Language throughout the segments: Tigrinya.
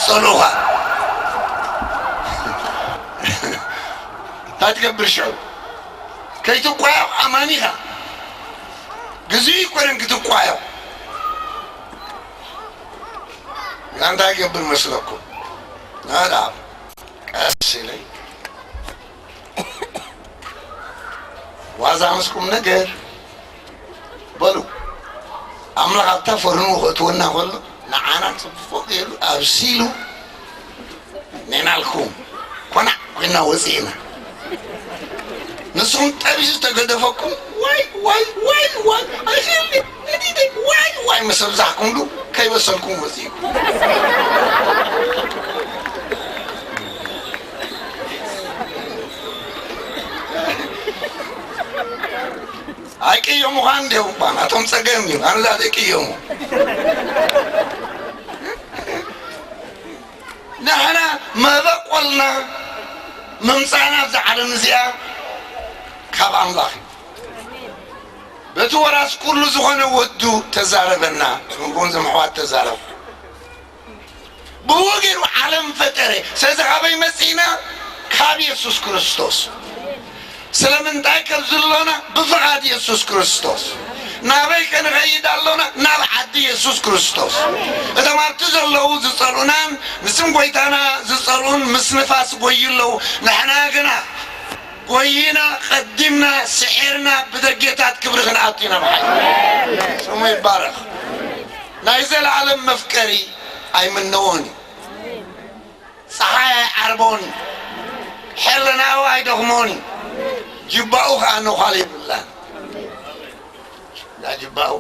ጸልኡኻ። እንታይ ትገብር ሽዑ? ከይትቋየቕ ኣማኒ ኢኻ። ግዜኡ ኣይኮነን ክትቋየቕ። እንታይ ይገብር መስለኩም? ኣላ ቀስ ኢለይ ዋዛ ምስ ቁም ነገር በሉ። ኣምላኽ ኣብታ ፈርኑ ከእትወና ከሎ ንዓና ጽቡቕ ገይሩ ኣብሲሉ ኔናልኩም ኮናዕ ኮይና ወፂእና። ንስኹም ጠቢሱ ዝተገደፈኩም ዋይ ዋይ ዋይ ዋይ ኣይኽእል ነዲደ ዋይ ዋይ ምስ ኣብዛሕኩምሉ ከይበሰልኩም ወፂእኩም። ኣይቅየሙኻ እንዲዮም እባ ናቶም ጸገም እዩ። ኣነ ዛ ዘይቅየሙ ንሕና መበቆልና ምምጻእና ኣብዛ ዓለም እዚኣ ካብ ኣምላኽ እዩ። በቲ ወራስ ኩሉ ዝኾነ ወዱ ተዛረበና። ከምኡውን ዘምሕዋት ተዛረቡ። ብኡ ገይሩ ዓለም ፈጠረ። ስለዚ ካበይ መጺእና? ካብ የሱስ ክርስቶስ። ስለምንታይ ከም ዝሎና? ብፍቓድ የሱስ ክርስቶስ። ናበይ ከንኸይድ ኣሎና? ናብ ዓዲ የሱስ ክርስቶስ። እቶም ኣብቲ ዘለዉ ዝጸልኡናን ንስም ጐይታና ዝጸልኡን ምስ ንፋስ ጐዩ ኣለዉ። ንሕና ግና ጐይና፣ ቀዲምና፣ ስዒርና ብደጌታት ክብሪ ክንኣቱ ኢና ብሓቂ። ስሙ ይባረኽ። ናይ ዘለዓለም መፍቀሪ ኣይምነዎን እዩ። ጸሓይ ኣይዓርቦን እዩ። ሕልናኡ ኣይደኽሞን እዩ። ጅባኡ ኸኣ ነዃል የብላን። እዛ ጅባኡ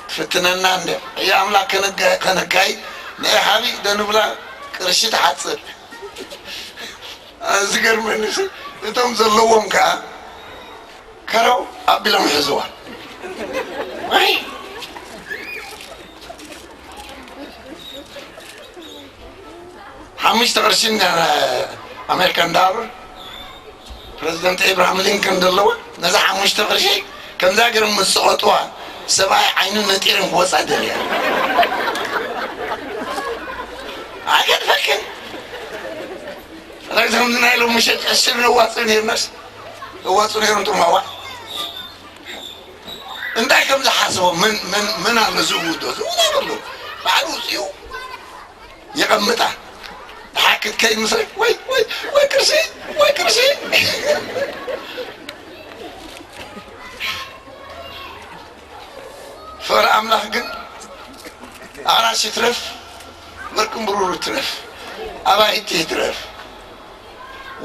ትፍትነና እንደ እያ ኣምላኽ ከነጋ-፣ ከነካይድ ንኢሃቢ ደንብላ ቅርሺ ትሓጽር። ዝገርመኒ እቶም ዘለዎም ከኣ ከረው ኣቢሎም ይሕዝዋ። ሓሙሽተ ቅርሺ ኣሜሪካን ዳብር ፕረዚደንት ኤብርሃም ሊንከን ዘለዋ ነዛ ሓሙሽተ ቅርሺ ከምዛ ገይሮም ምስ ዝቐጥዋ ሰብኣይ ዓይኑ ነጢሮም ክወፃ ደልያ። ኣገድፈክን ረግዚ ከምዚ ናይ ሎሚ ምሸት ዕሽር ነዋፅእ ነርናስ ነዋፁ ነይሮም ጥማዋ እንታይ ከም ዝሓስቦ ምን ምን ምን ኣሎ ዝውዶ ዝውዶ በሉ ባዕሉ ውፅኡ ይቐምጣ። ተሓክት ከይድ ምስለ ወይ ወይ ወይ ቅርሲ ወይ ቅርሲ ፍቕሪ ኣምላኽ ግን ኣራሽ ይትረፍ ወርቅን ብሩር ይትረፍ ኣባይቲ ይትረፍ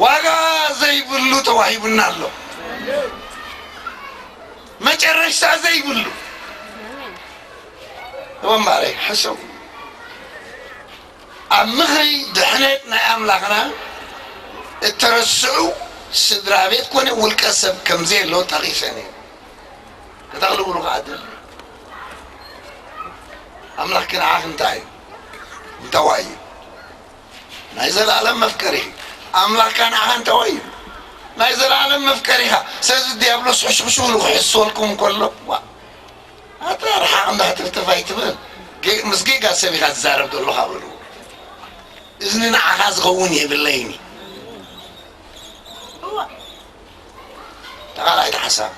ዋጋ ዘይብሉ ተዋሂቡና ኣሎ። መጨረሻ ዘይብሉ ወንባረይ ሕሰቡ። ኣብ ምኽሪ ድሕነት ናይ ኣምላኽና እተረስዑ ስድራ ቤት ኮነ ውልቀ ሰብ ከም ዘየሎ ጠቒሰን እየ። ከተቕልብሉ ከዓድል ኣምላኽ ክንዓኽ እንታይ እዩ? እንተዋይ እዩ ናይ ዘለኣለም መፍቀሪ ኣምላኽ ካንዓኻ እንተዋይ እዩ ናይ ዘለኣለም መፍቀሪኻ። ስለዚ ዲያብሎስ ሕሽብሽቡ ክሕስወልኩም ከሎ ኣታ ርሓቕ እንዳትፍትፍ ኣይትበል። ምስ ጌጋ ሰብ ኢኻ ትዛረብ ዘለኻ በልዎ። እዝኒ ንዓኻ ዝኸውን የብለይን እዩ። ተቓላይት ሓሳብ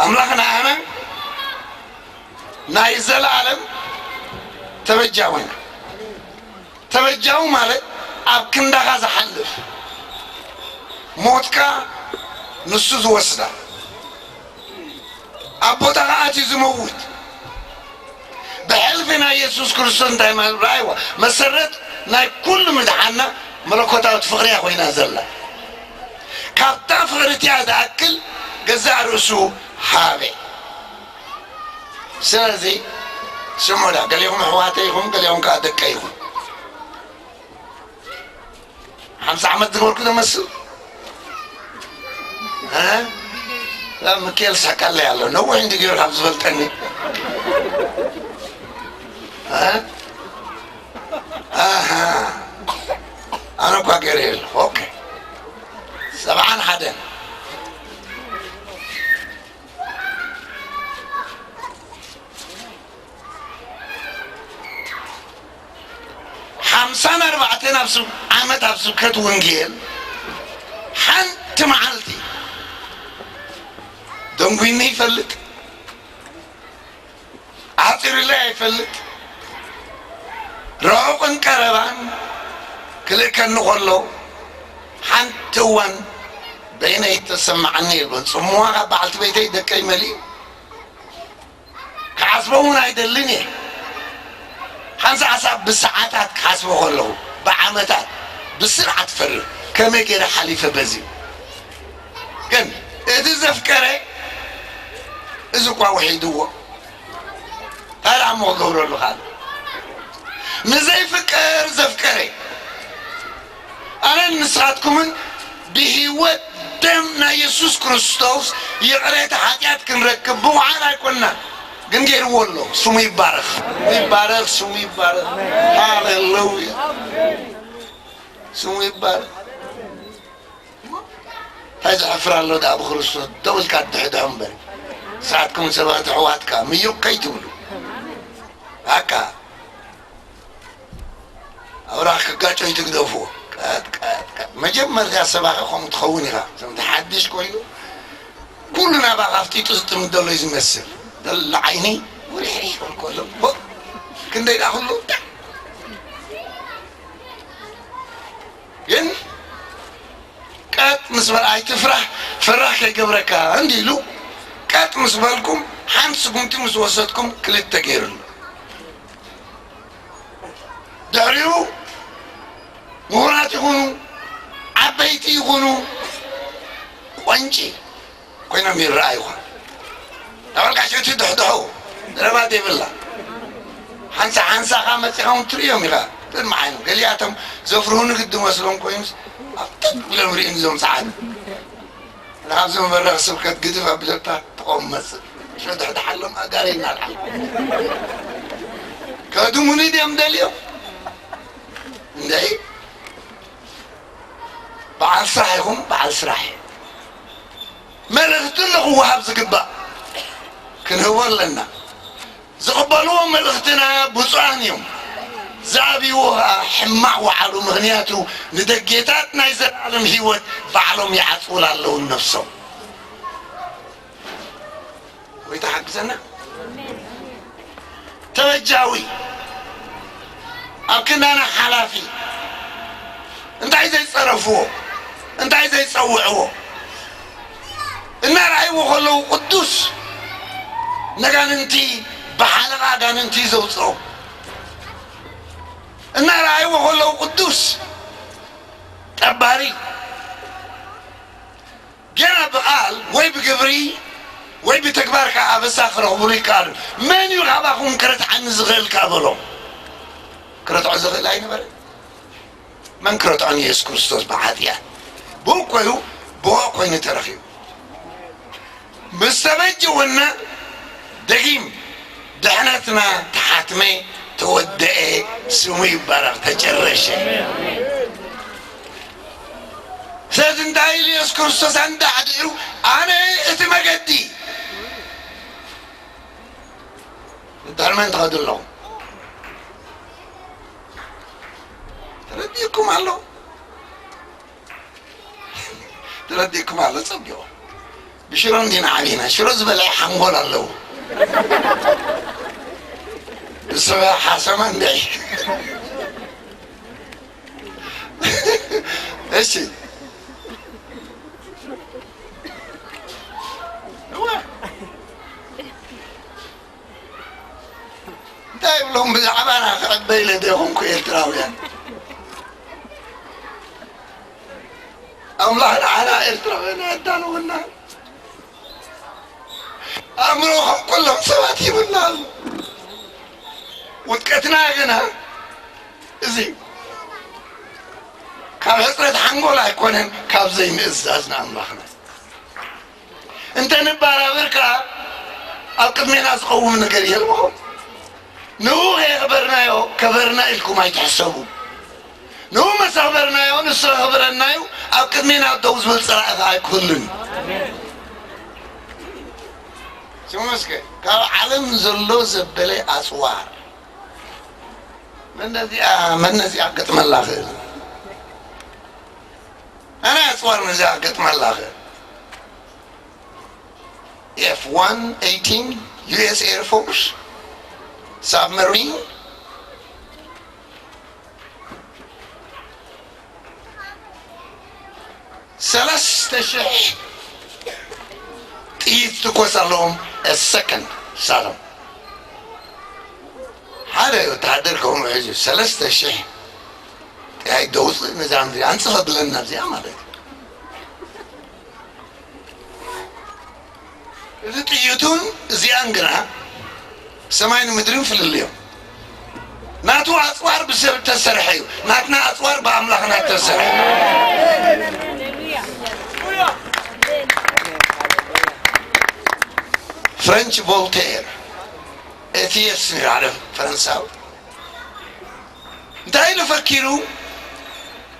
ኣምላኽ ንዓና ናይ ዘለኣለም ተበጃዊና። ተበጃዊ ማለት ኣብ ክንዳኻ ዝሓልፍ ሞትካ ንሱ ዝወስዳ ኣብ ቦታኻ ኣትዩ ዝመውት ብሕልፊ ናይ የሱስ ክርስቶስ እንታይ ማለት ርኣይዋ መሰረት ናይ ኩሉ ምድሓና መለኮታዊት ፍቕሪ እያ ኮይና ዘላ። ካብታ ፍቕሪ እቲኣ ዝኣክል ገዛእ ርእሱ ሃበ። ስለዚ ስምዑ ዳ ገሊኹም ኣሕዋተይ ኢኹም ገሊኹም ከዓ ደቀይ ኢኹም። ሓምሳ ዓመት ዝገበርኩ ዘመስል ምክኤል ስሕቀለይ ኣሎ ነዊሕ እንዲ ገይሩ ካብ ዝበልጠኒ ኣነ እኳ ገይረ የለ ኦኬ ሰብዓን ሓደን። ኣብ ስብ-፣ ዓመት ኣብ ስብከት ወንጌል ሓንቲ መዓልቲ ደንጒኒ ይፈልጥ? ዓፂሩለይ ኣይፈልጥ። ርሑቕን ቀረባን ክልእከኒ ከሎ፣ ሓንቲ እዋን በይነይ ተሰማዓኒ የልቦን። ጽምዋ ካብ በዓልቲ ቤተይ ደቀይ መሊኡ። ክሓስቦ እውን ኣይደልን እየ። ሓንሳእ ሓሳብ ብሰዓታት ክሓስቦ ከለኹ፣ ብዓመታት፣ ብስርዓት ፈርድ። ከመይ ገይረ ሓሊፈ በዚ? ግን እቲ ዘፍቀረ፣ እዚ እኳ ውሒድዎ። እንታይ ደኣ እሞ ክገብረሉ ካልእ? ንዘይፍቀር ዘፍቀረ። ኣነን ንስኻትኩምን ብህይወት ደም ናይ የሱስ ክርስቶስ ይቕሬታ ሓጢኣት ክንረክብ ብውዓል ኣይኮንናን። ግን ገይርዎ ኣሎ። ስሙ ይባረኽ፣ ይባረኽ፣ ስሙ ይባረኽ። ሃሌሉያ። ስሙ ይባረኽ። እንታይ ዘሕፍር ኣሎ ደኣ ብክርስቶስ? ደው ኢልካ ድሕድሖ እምበር። ንስኻትኩም ሰባት ኣሕዋትካ ምዩቕ ከይትብሉ። ኣካ ኣውራኽ ክጋጮ ይትግደፍዎ። ቀጥ፣ ቀጥ፣ ቀጥ። መጀመርታ ሰባኺ ከምኡ ትኸውን ኢኻ። እዞም ሓድሽ ኮይኑ ኩሉ ናባኻ ኣፍጢጡ ዝጥምት ዘሎ እዩ ዝመስል። ዘሎ ዓይኒ ውሪሕሪሕ ክብል ከሎ፣ ሆ፣ ክንደይ ደኣ ኩሉ። ግን ቀጥ ምስ በል፣ ኣይትፍራህ፣ ፈራህ ከይገብረካ እንዲሉ፣ ቀጥ ምስ በልኩም፣ ሓንቲ ስጉምቲ ምስ ወሰድኩም፣ ክልተ ገይሩሉ። ድሕሪኡ ምሁራት ይኹኑ፣ ዓበይቲ ይኹኑ፣ ቆንጪ ኮይኖም ይረኣዩኻ። ናበልካ ሽቲ ድሕድሑ፣ ረባት የብላ። ሓንሳ ሓንሳኻ መጺኻ እውን ትርእዮም ኢኻ። ቅድሚ ዓይኖም። ገሊኣቶም ዘፍርሁ ንግዲ መስሎም ኮይኑስ፣ ኣብ ጥጥ ኢሎም ርእዩን እዞም ጸዓዱ። ንኣብዞም መድረኽ ስብከት ግድፍ ኣቢለታ ትቖም መጽእ። ሸድሕድሓሎም ኣጋር ይናልዓል። ከድሙኒ ድዮም ደልዮም? እንደይ፣ በዓል ስራሕ ይኹን በዓል ስራሕ። መልእኽቲ ንኽወሃብ ዝግባእ ክንህቦ ኣለና። ዝቕበልዎ መልእኽትና ብፁዓን እዮም። ዝኣብይዎ ኸኣ ሕማቕ ወዓሉ። ምኽንያቱ ንደጌታት ናይ ዘለኣለም ህይወት ባዕሎም ይዓጽውላ ኣለዉ ነፍሶም። ወይ ተሓግዘና። ተበጃዊ፣ ኣብ ክንዳና ሓላፊ፣ እንታይ ዘይጸረፍዎ፣ እንታይ ዘይጸውዕዎ፣ እናረኣይዎ ከለዉ ቅዱስ፣ ነጋንንቲ ብሓለቓ ኣጋንንቲ ዘውፅኦም፣ እናረኣይዎ ከለዉ ቅዱስ ጠባሪ፣ ገና ብቓል ወይ ብግብሪ ወይ ብተግባር ከዓ ኣበሳ ክረኽብሉ ይከኣሉ። መን እዩ ካባኹም ክረትዓኒ ዝኽእል ከኣ በሎም። ክረትዖ ዝኽእል ኣይነበረን። መን ክረትዖ ንየሱስ ክርስቶስ ብሓጢኣት? ብኡ ኮይኑ ብኡ ኮይኑ ተረኺቡ። ምስ ተበጀወና ደጊም ድሕነትና ተሓትመ፣ ተወደአ፣ ስሙ ይባረኽ፣ ተጨረሸ። ስለዚ እንታይ ኢሉ የሱስ ክርስቶስ ኣንዳ ኣድዒሩ፣ ኣነ እቲ መገዲ፣ ድሕሪ መን ትኸዱ ኣለኹም? ተረዲእኩም ኣሎ? ተረዲእኩም ኣሎ? ጸቢቑ። ብሽሮ እንዲና ዓቢና። ሽሮ ዝበልዐ ሓንጎል ኣለዎ። ንሱ ሓሰማ እንድዒ። እሺ። እወ። እንታይ ይብሎም ብዛዕባና ክዕበ ኢለ ዶ ይኾንኩ ኤርትራውያን? ኣምላኽ ንዓና ኤርትራውያን ኣዳለወና። ኣእምሮ ከም ኩሎም ሰባት ሂቡና ኣሎ። ውድቀትና ግና እዚ ካብ ሕጽረት ሓንጎል ኣይኮነን፣ ካብ ዘይምእዛዝ ንኣምላኽና። እንተ ንባራብር ከኣ ኣብ ቅድሜና ዝቐውም ነገር የልቦ። ንኡ ከየኽበርናዮ፣ ከበርና ኢልኩም ኣይትሕሰቡ። ንኡ መስ ኣኽበርናዮ፣ ንሱ ከኽብረና እዩ። ኣብ ቅድሜና ደው ዝብል ጸላኢ ከኣ ኣይክህሉን እዩ። ስሙ እስከ፣ ካብ ዓለም ዘሎ ዘበለ ኣጽዋር መን ነዚኣ መን ነዚኣ ክገጥመላ ክእል? ኣነ ኣፅዋር ነዚኣ ክገጥመላ ክእል። ኤፍ ዋን ኤይቲን ዩ ኤስ ኤር ፎርስ ሳብመሪን ሰለስተ ሽሕ ጥይት ትኮስ ኣለዎም። ሰከንድ ሳቶም ሓደ ወተሃደር ከምኡ ሒዙ ሰለስተ ሽሕ ጥያይ ደውፅእ ነዛ ምድሪ ኣንፅፈ ብለና እዚኣ ማለት እዩ። እዚ ጥይቱን እዚኣን ግና ሰማይን ምድርን ፍልልዮም። ናቱ ኣፅዋር ብሰብ ተሰርሐ እዩ፣ ናትና ኣፅዋር ብኣምላኽና ተሰርሐ። ፍረንች ቮልቴር፣ ኤቲየስ፣ ሓደ ፈረንሳዊ እንታይ ኢሉ ፈኪሩ?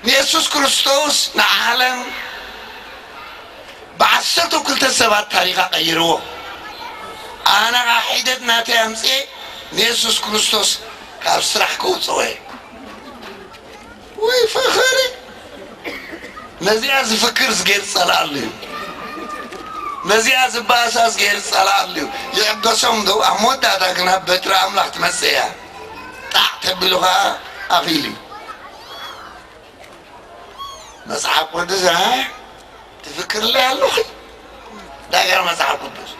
ንየሱስ ክርስቶስ ንዓለም ብዓሰርተ ክልተ ሰባት ታሪኻ ቀይርዎ። ኣነ ኸዓ ሒደት ናተይ ኣምፅኤ ንየሱስ ክርስቶስ ካብ ስራሕ ከውፅኦ እየ። ወይ ፈኸሪ! ነዚኣ ዝፍክር ዝገይር ጸላኣሉ እዩ። ነዚኣ ዝበኣሳ ዝገይር ጸላኣሉ እዩ። ይዕገሶም ዶ? ኣብ መወዳእታ ግና በትሪ ኣምላኽ ትመጽእ እያ። ጣዕ ተቢሉ ኸዓ ኣኺሉ እዩ። መጽሓፍ ቅዱስ፣ እ? ትፍክርለይ ኣለኺ? ዳገር መጽሓፍ ቅዱስ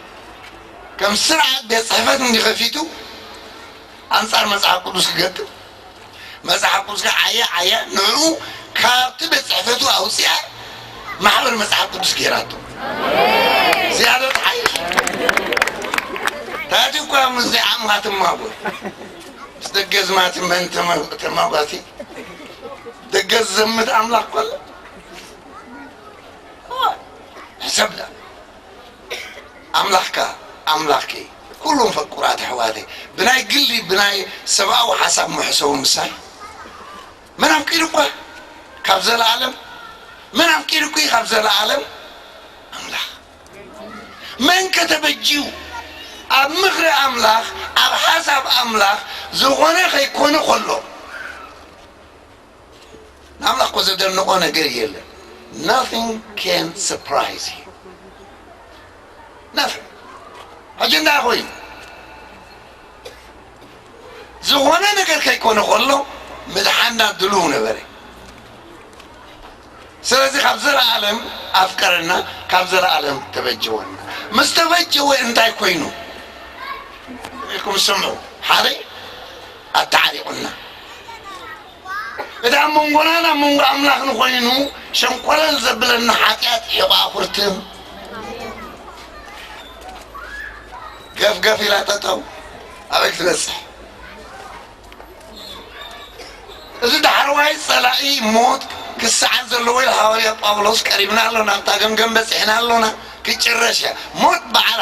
ከም ስርዓት ቤት ጽሕፈት እንዲ ከፊቱ ኣንጻር መጽሓፍ ቅዱስ ክገጥም፣ መጽሓፍ ቅዱስ ከ ዓያ ዓያ ንዕኡ ካብቲ ቤት ጽሕፈቱ ኣውጽኣ ማሕበር መጽሓፍ ቅዱስ ገይራቶ። ዝያዳ ተሓይሽ። ታቲ እኳ ምስዚ ዓምኻ ትማጎት። ምስ ደገ ዝማቲ መን ተማ-፣ ተማጓቲ? ደገ ዝዘምት ኣምላኽ ኮሎ? ሕሰብላ። ኣምላኽካ፣ ኣምላኽኪ፣ ኩሉም ፈቁራት ኣሕዋተይ፣ ብናይ ግሊ፣ ብናይ ሰብኣዊ ሓሳብ ምሕሰቡ ምሳይ። መን ኣፍቂሩኳ ካብ ዘለኣለም? መን ኣፍቂሩኪ ካብ ዘለኣለም? ኣምላኽ። መን ከተበጅዩ? ኣብ ምኽሪ ኣምላኽ፣ ኣብ ሓሳብ ኣምላኽ ዝኾነ ከይኮነ ከሎ፣ ንኣምላኽ እኮ ዘደንቆ ነገር የለን። Nothing can surprise him. Nothing. ሕጂ እንታይ ኮይኑ? ዝኾነ ነገር ከይኮነ ከሎ ምድሓንና ድሉው ነበረ። ስለዚ ካብ ዘለኣለም ኣፍቀረና፣ ካብ ዘለኣለም ተበጀወና። ምስ ተበጀወ እንታይ ኮይኑ? ኢልኩም ስምዑ። ሓደ ኣተዓሪቑና። እቲ ኣብ መንጎናን ኣብ መንጎ ኣምላኽን ኮይኑ ሸንኮለል ዘብለና ሓጢኣት ሒቋ ኩርትም ገፍገፍ ኢላ ጠጠው ኣበይ ክትበጽሕ? እዚ ዳሕረዋይ ጸላኢ ሞት ክሰዓር ዘለዎ ኢሉ ሃዋርያ ጳውሎስ ቀሪብና ኣሎ፣ ናብታ ገምገም በጺሕና ኣሎና። ክጭረሽ እያ። ሞት ባዕላ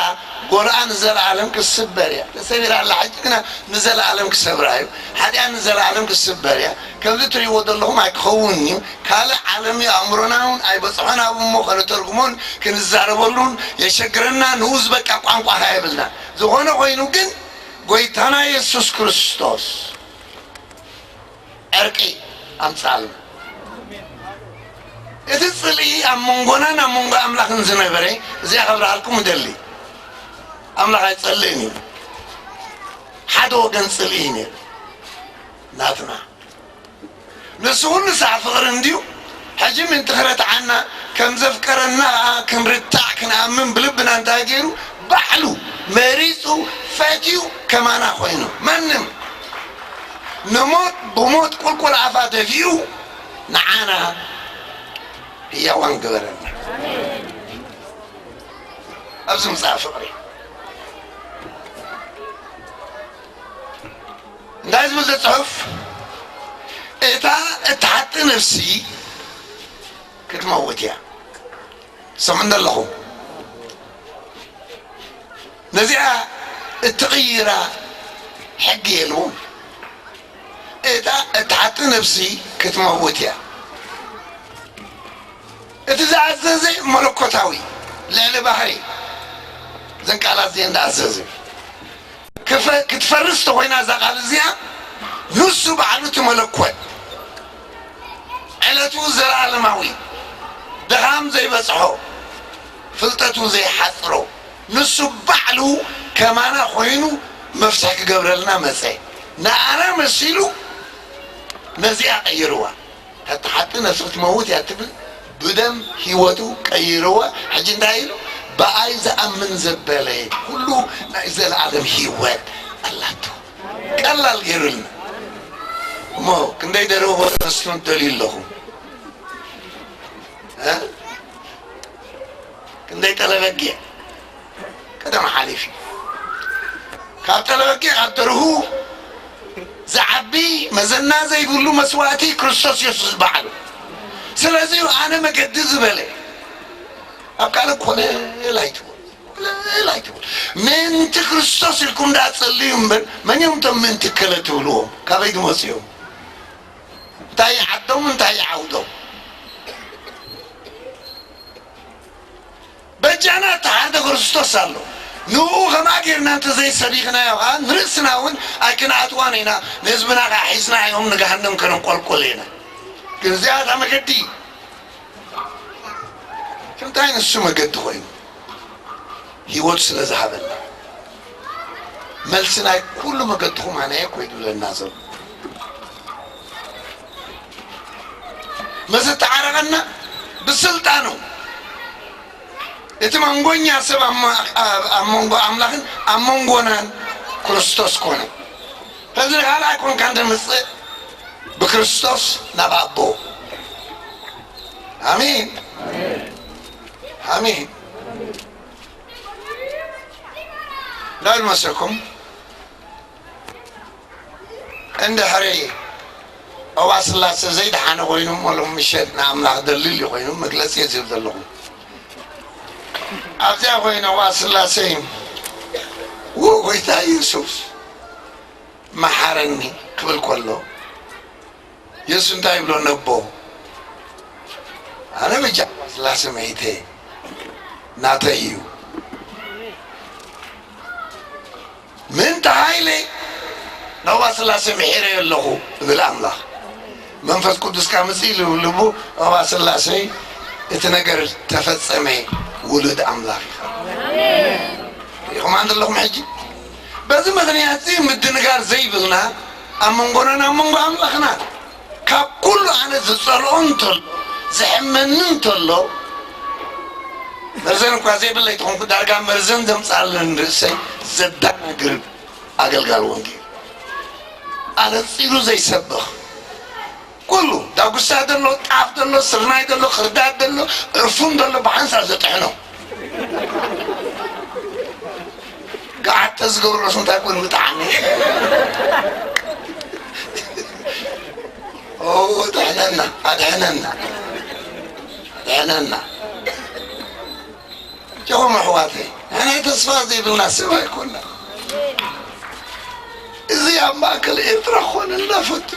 ጎልኣ ንዘለኣለም ክስበር እያ። ተሰቢራ ኣላ፣ ሕጂ ግና ንዘለኣለም ክሰብራ እዩ። ሓጢኣት ንዘለኣለም ክስበር እያ። ከምዚ ትርእይዎ ዘለኹም ኣይክኸውን እዩ። ካልእ ዓለም እዩ። ኣእምሮና እውን ኣይበጽሖን ኣብ እሞ ከነተርጉሞን ክንዛረበሉን የሸግረና። ንኡዝ በቃ ቋንቋ ከየብልና። ዝኾነ ኮይኑ ግን ጎይታና የሱስ ክርስቶስ ዕርቂ ኣምጻልና። እቲ ጽልኢ ኣብ መንጎናን ኣብ መንጎ ኣምላኽን ዝነበረ፣ እዚኣ ከብርሃልኩም እደሊ። ኣምላኽ ኣይጸልእን እዩ። ሓደ ወገን ጽልኢ እዩ ነይሩ ናትና። ንሱ እውን ንስሓ ፍቕሪ እንድዩ። ሕጂ ምእንቲ ክረትዓና፣ ከም ዘፍቀረና ክንርታዕ ክንኣምን ብልብና እንታይ ገይሩ? ባዕሉ መሪጹ ፈትዩ ከማና ኮይኑ። ማንም ንሞት ብሞት ቁልቁል ኣፋ ደፊኡ ንዓና ህያዋን ገበረና። ኣብዚ ምጽኣ ፍቕሪ እንታይ ዝብል ጽሑፍ? እታ እትሓጢ ነፍሲ ክትመውት እያ። ሰምዑ ኣለኹም? ነዚኣ እትቕይራ ሕጊ የልዎም። እታ እትሓጢ ነፍሲ ክትመውት እያ። እቲ ዝኣዘዘ መለኮታዊ ልዕሊ ባህሪ ዘን ቃላት እዚአን ዝኣዘዘ ክፈ-፣ ክትፈርስ ተኾይና እዛ ቃል እዚኣ ንሱ ባዕሉ እቲ መለኮት፣ ዕለቱ ዘለኣለማዊ፣ ድኻም ዘይበጽሖ፣ ፍልጠቱ ዘይሓጽሮ፣ ንሱ ባዕሉ ከማና ኮይኑ መፍትሒ ክገብረልና መጸ። ንኣና መሲሉ ነዚኣ ቀይርዋ። ሓቲ ሓቲ ነፍሲ ክትመውት እያ ትብል፣ ብደም ህይወቱ ቀይርዋ። ሕጂ እንታይ ኢሉ? ብኣይ ዝኣምን ዘበለ ኩሉ ናይ ዘለኣለም ህይወት ኣላቶ። ቀላል ገይሩልና። እሞ ክንደይ ደርሆ ተመስሉ ትደልዩ ኣለኹም? እ? ክንደይ ጠለበጊዕ ቀደም ሓሊፉ። ካብ ጠለበጊዕ፣ ካብ ደርሁ ዝዓቢ መዘና ዘይብሉ መስዋእቲ ክርስቶስ የሱስ ባዕሉ። ስለዚ ኣነ መገዲ ዝበለ ኣብ ካልእ ኮለል ኣይትበሉ፣ ኮለል ኣይትበሉ። ምእንቲ ክርስቶስ ኢልኩም ደኣ ጸልዩ እምበር፣ መን እዮም እቶም ምእንቲ ከለ ትብልዎም? ካበይ ዝመጹ እዮም? እንታይ ዓዶም፣ እንታይ ዓውዶም? በጃና እተሓርደ ክርስቶስ ኣሎ። ንኡ ከምኣ ጌርና እንተዘይሰቢኽናዮ ኸዓ ንርእስና እውን ኣይክንኣትዋን ኢና፣ ንህዝብና ኸዓ ሒዝና እዮም ንገሃነም ከነንቆልቁል ኢና። ግን እዚኣ እታ መገዲ። እንታይ ንሱ መገዲ ኮይኑ? ህይወቱ ስለ ዝሃበና። መልሲ ናይ ኩሉ መገድኹም ኣነ እየ ኮይኑ ዝብለና ዘሎ። ምስ እተዓረቐና ብስልጣኑ፣ እቲ መንጎኛ ሰብ ኣብ መ-፣ ኣብ፣ ኣብ መንጎ ኣምላኽን ኣብ መንጎናን ክርስቶስ ኮነ። ሕዚ ካልኣይ ኮንካ እንተምጽእ ብክርስቶስ ናብ ኣቦ። ኣሜን። ኣሜን። እንታይ መስለኩም? እንድሕሪ እዋ ስላሴ ዘይደሓነ ኮይኑ እሞ ሎም ምሸት ንኣምላኽ ደልል ኮይኑ መግለጺ እየ ዝህብ ዘለኹ። ኣብዚኣ ኮይኑ እዋ ስላሴ ው ጎይታ ኢየሱስ መሓረኒ ክብል ከሎ የሱስ እንታይ ይብሎ? ነቦ ኣነ በጃ እዋ ስላሴ መይተ ናተይ እዩ። ምእንቲ ሓይለይ ነዋ ስላሴ ምሒረዮ ኣለኹ እብል ኣምላኽ። መንፈስ ቅዱስ ካብ ምጽእ ኢሉ ልቡ ነዋ ስላሴ እቲ ነገር ተፈጸመ፣ ውሉድ ኣምላኽ ኢኻ። ርኢኹም እንተለኹም ሕጂ በዚ ምኽንያት እዚ ምድንጋር ዘይብልና ኣብ መንጎናን ኣብ መንጎ ኣምላኽና ካብ ኩሉ ኣነ ዝጸልኦ እንተሎ፣ ዝሕመኒ እንተሎ፣ መርዘን እኳ ዘይብለይ ተኾንኩ፣ ዳርጋ መርዘን ዘምጽኣለኒ ርእሰይ ዘዳናግር ኣገልጋሊ ወንጌል። ኣነጺሩ ዘይሰብኽ፣ ኩሉ ዳጉሳ ዘሎ፣ ጣፍ ዘሎ፣ ስርናይ ዘሎ፣ ክርዳድ ዘሎ፣ ዕፉን ዘሎ ብሓንሳብ ዘጥሕኖ። ገዓት ተዝገብሮስ እንታይ ኮን ምጥዓመ? ኦ፣ ጥዕነና፣ ኣድሕነና፣ ኣድሕነና። ጀኹም ኣሕዋተይ፣ ንሕና ተስፋ ዘይብልና ሰብ ኣይኮና። እዚ ኣብ ማእከል ኤርትራ ክኾነልና ፈቱ።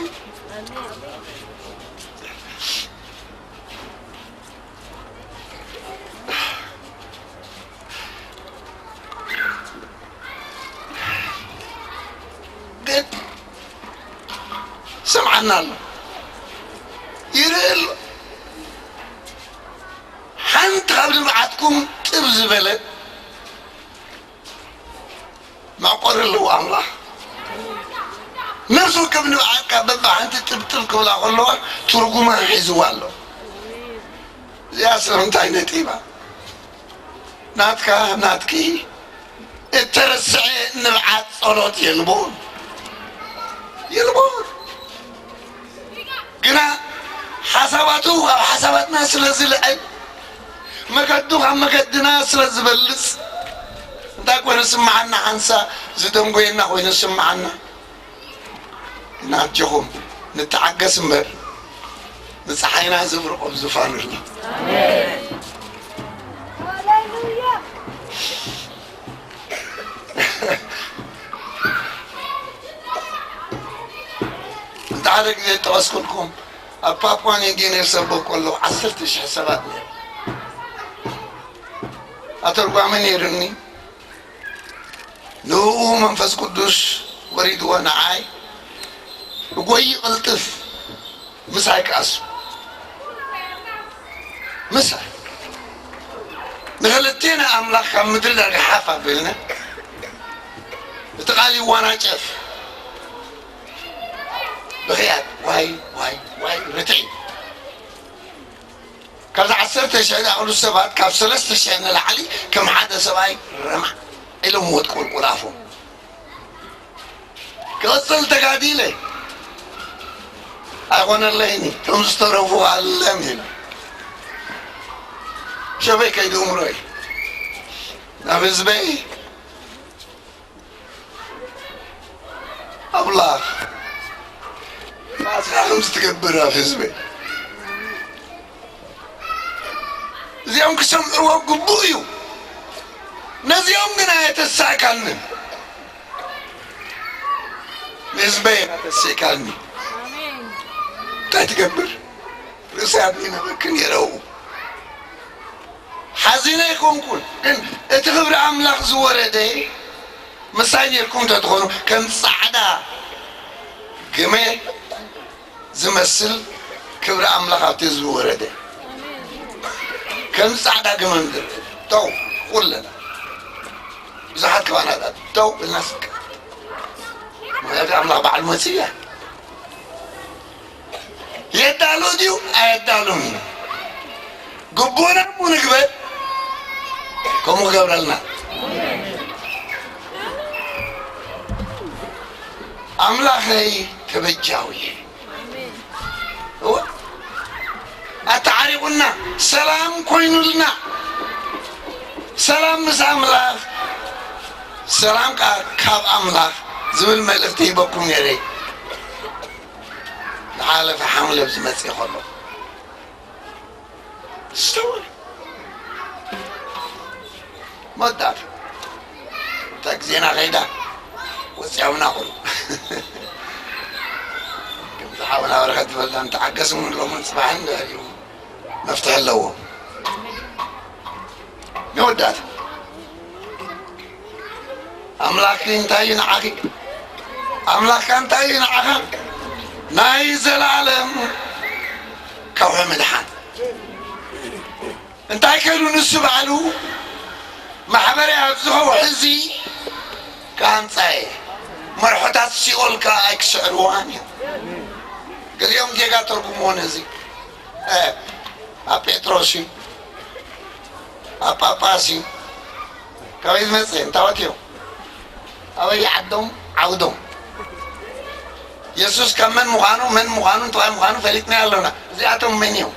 ግን ሰምዓና ኣሎ፣ ይርኢ ኣሎ። ሓንቲ ካብ ንብዓትኩም ጥብ ዝበለት መዕቆሪ ኣለዎ ኣምላኽ። ነፍሲ ወከፍ ንብዓትካ በብሓንቲ ጥብጥብ ክብላ ከለዋ ትርጉማ ሒዝዋ ኣሎ። እዚኣ ስለምንታይ ነጢባ? ናትካ፣ ናትኪ እተረስዐ ንብዓት ጸሎት የልቦን፣ የልቦን። ግና ሓሳባቱ ካብ ሓሳባትና ስለ ዝልዕል፣ መገዱ ካብ መገድና ስለ ዝበልጽ፣ እንታይ ኮይኑ ስምዓና? ሓንሳ ዝደንጎየና ኮይኑ ስምዓና። ናጀኹም ንተዓገስ እምበር፣ ንፀሓይና ዘብርቆ ኣብ ዙፋኑ ኣሎ። እንተ ሓደ ግዜ ጠቐስኩልኩም፣ ኣብ ፓፕዋ ኒው ጊኒ ሰበኩ ከለኹ ዓሰርተ ሽሕ ሰባት ነይሩ። ኣተርጓሚ ነይሩኒ። ንኡ መንፈስ ቅዱስ ወሪድዎ ንዓይ። እጎይ ይቕልጥፍ። ምሳይ ክኣሱ። ምሳይ። ንኽልቴና ኣምላኽ ካብ ምድሪ ዳርጋ ሓፍ ኣቢልና፣ እቲ ቃል ይዋናጨፍ። ብኽያት፣ ዋይ፣ ዋይ፣ ዋይ፣ ርትዒ። ካብዚ ዓሰርተ ሽሕ ዝኣኽሉ ሰባት፣ ካብ ሰለስተ ሽሕ ንላዕሊ ከም ሓደ ሰብኣይ ረማዕ ኢሎም ሞት ቁልቁል ኣፎም። ክቕጽል ተጋዲለ። ኣይኾነለይኒ፣ ከም ዝተረፉ ኣለም ኢለ። ሸበይ ከይዲ እምሮይ ናብ ህዝበይ ኣምላኽ፣ ናትካ ከም ዝትገብር ኣብ ህዝበይ። እዚኦም ክሰምዕዎ ግቡእ እዩ። ነዚኦም ግን ኣየተሳእካልንን። ንህዝበይ ኣተሲእካልኒ። እንታይ ትገብር? ርእሰይ ኣድኒነ በኪ ነይረ። ሓዚነ ኣይኮንኩን፣ ግን እቲ ክብሪ ኣምላኽ ዝወረደ ምሳይ ነርኩም እንተትኾኑ፣ ከም ጻዕዳ ግመ ዝመስል ክብሪ ኣምላኽ ኣብቲ ህዝቢ ወረደ። ከም ጻዕዳ ግመ ምድሪ ደው፣ ኩልና ብዙሓት ከባናታት ደው ኢልና ስቅ። ምኽንያቱ ኣምላኽ ባዕሉ መጽእ እያ። የዳሉ ድዩ ኣየዳሉን? ግቡእና እሞ ንግበር፣ ከምኡ ክገብረልና። ኣምላኸይ ተበጃዊ እወ፣ ኣተዓሪቑና፣ ሰላም ኮይኑልና። ሰላም ምስ ኣምላኽ፣ ሰላም ከኣ ካብ ኣምላኽ ዝብል መልእኽቲ ሂበኩም ነይረ። ዝሓለፈ ሓምለ ኣብ ዝመጽእ ከሎ። ስተውዕል። መወዳእታ እታ ግዜና ከይዳ ወፂኦምና ኩሉ። ከምዚ ሓውና በረኸት ዝበልና ንተዓገስ እውን ሎምን ፅባሕን ድሕሪኡ መፍትሒ ኣለዎ። መወዳእታ ኣምላኽኪ እንታይ እዩ ንዓኺ? ኣምላኽካ እንታይ እዩ ንዓኻ? ናይ ዘለኣለም ከውሒ ምድሓን። እንታይ ከሉ ንሱ ባዕሉ ማሕበረ ኣብዚ ከውሒ እዚ ክሃንጻ እየ። መርሖታት ሲኦል ከኣ ኣይክስዕርዋን እዮም። ገሊኦም ጌጋ ተርጉምዎ ነዚ። እ፣ ኣብ ጴጥሮስ እዩ፣ ኣብ ጳጳስ እዩ። ካበይ ዝመጽእ? እንታወት እዮም? ኣበይ ዓዶም? ዓውዶም። የሱስ ካብ መን ምዃኑ፣ መን ምዃኑ፣ እንታይ ምዃኑ ፈሊጥናዮ ኣለና። እዚኣቶም መን እዮም?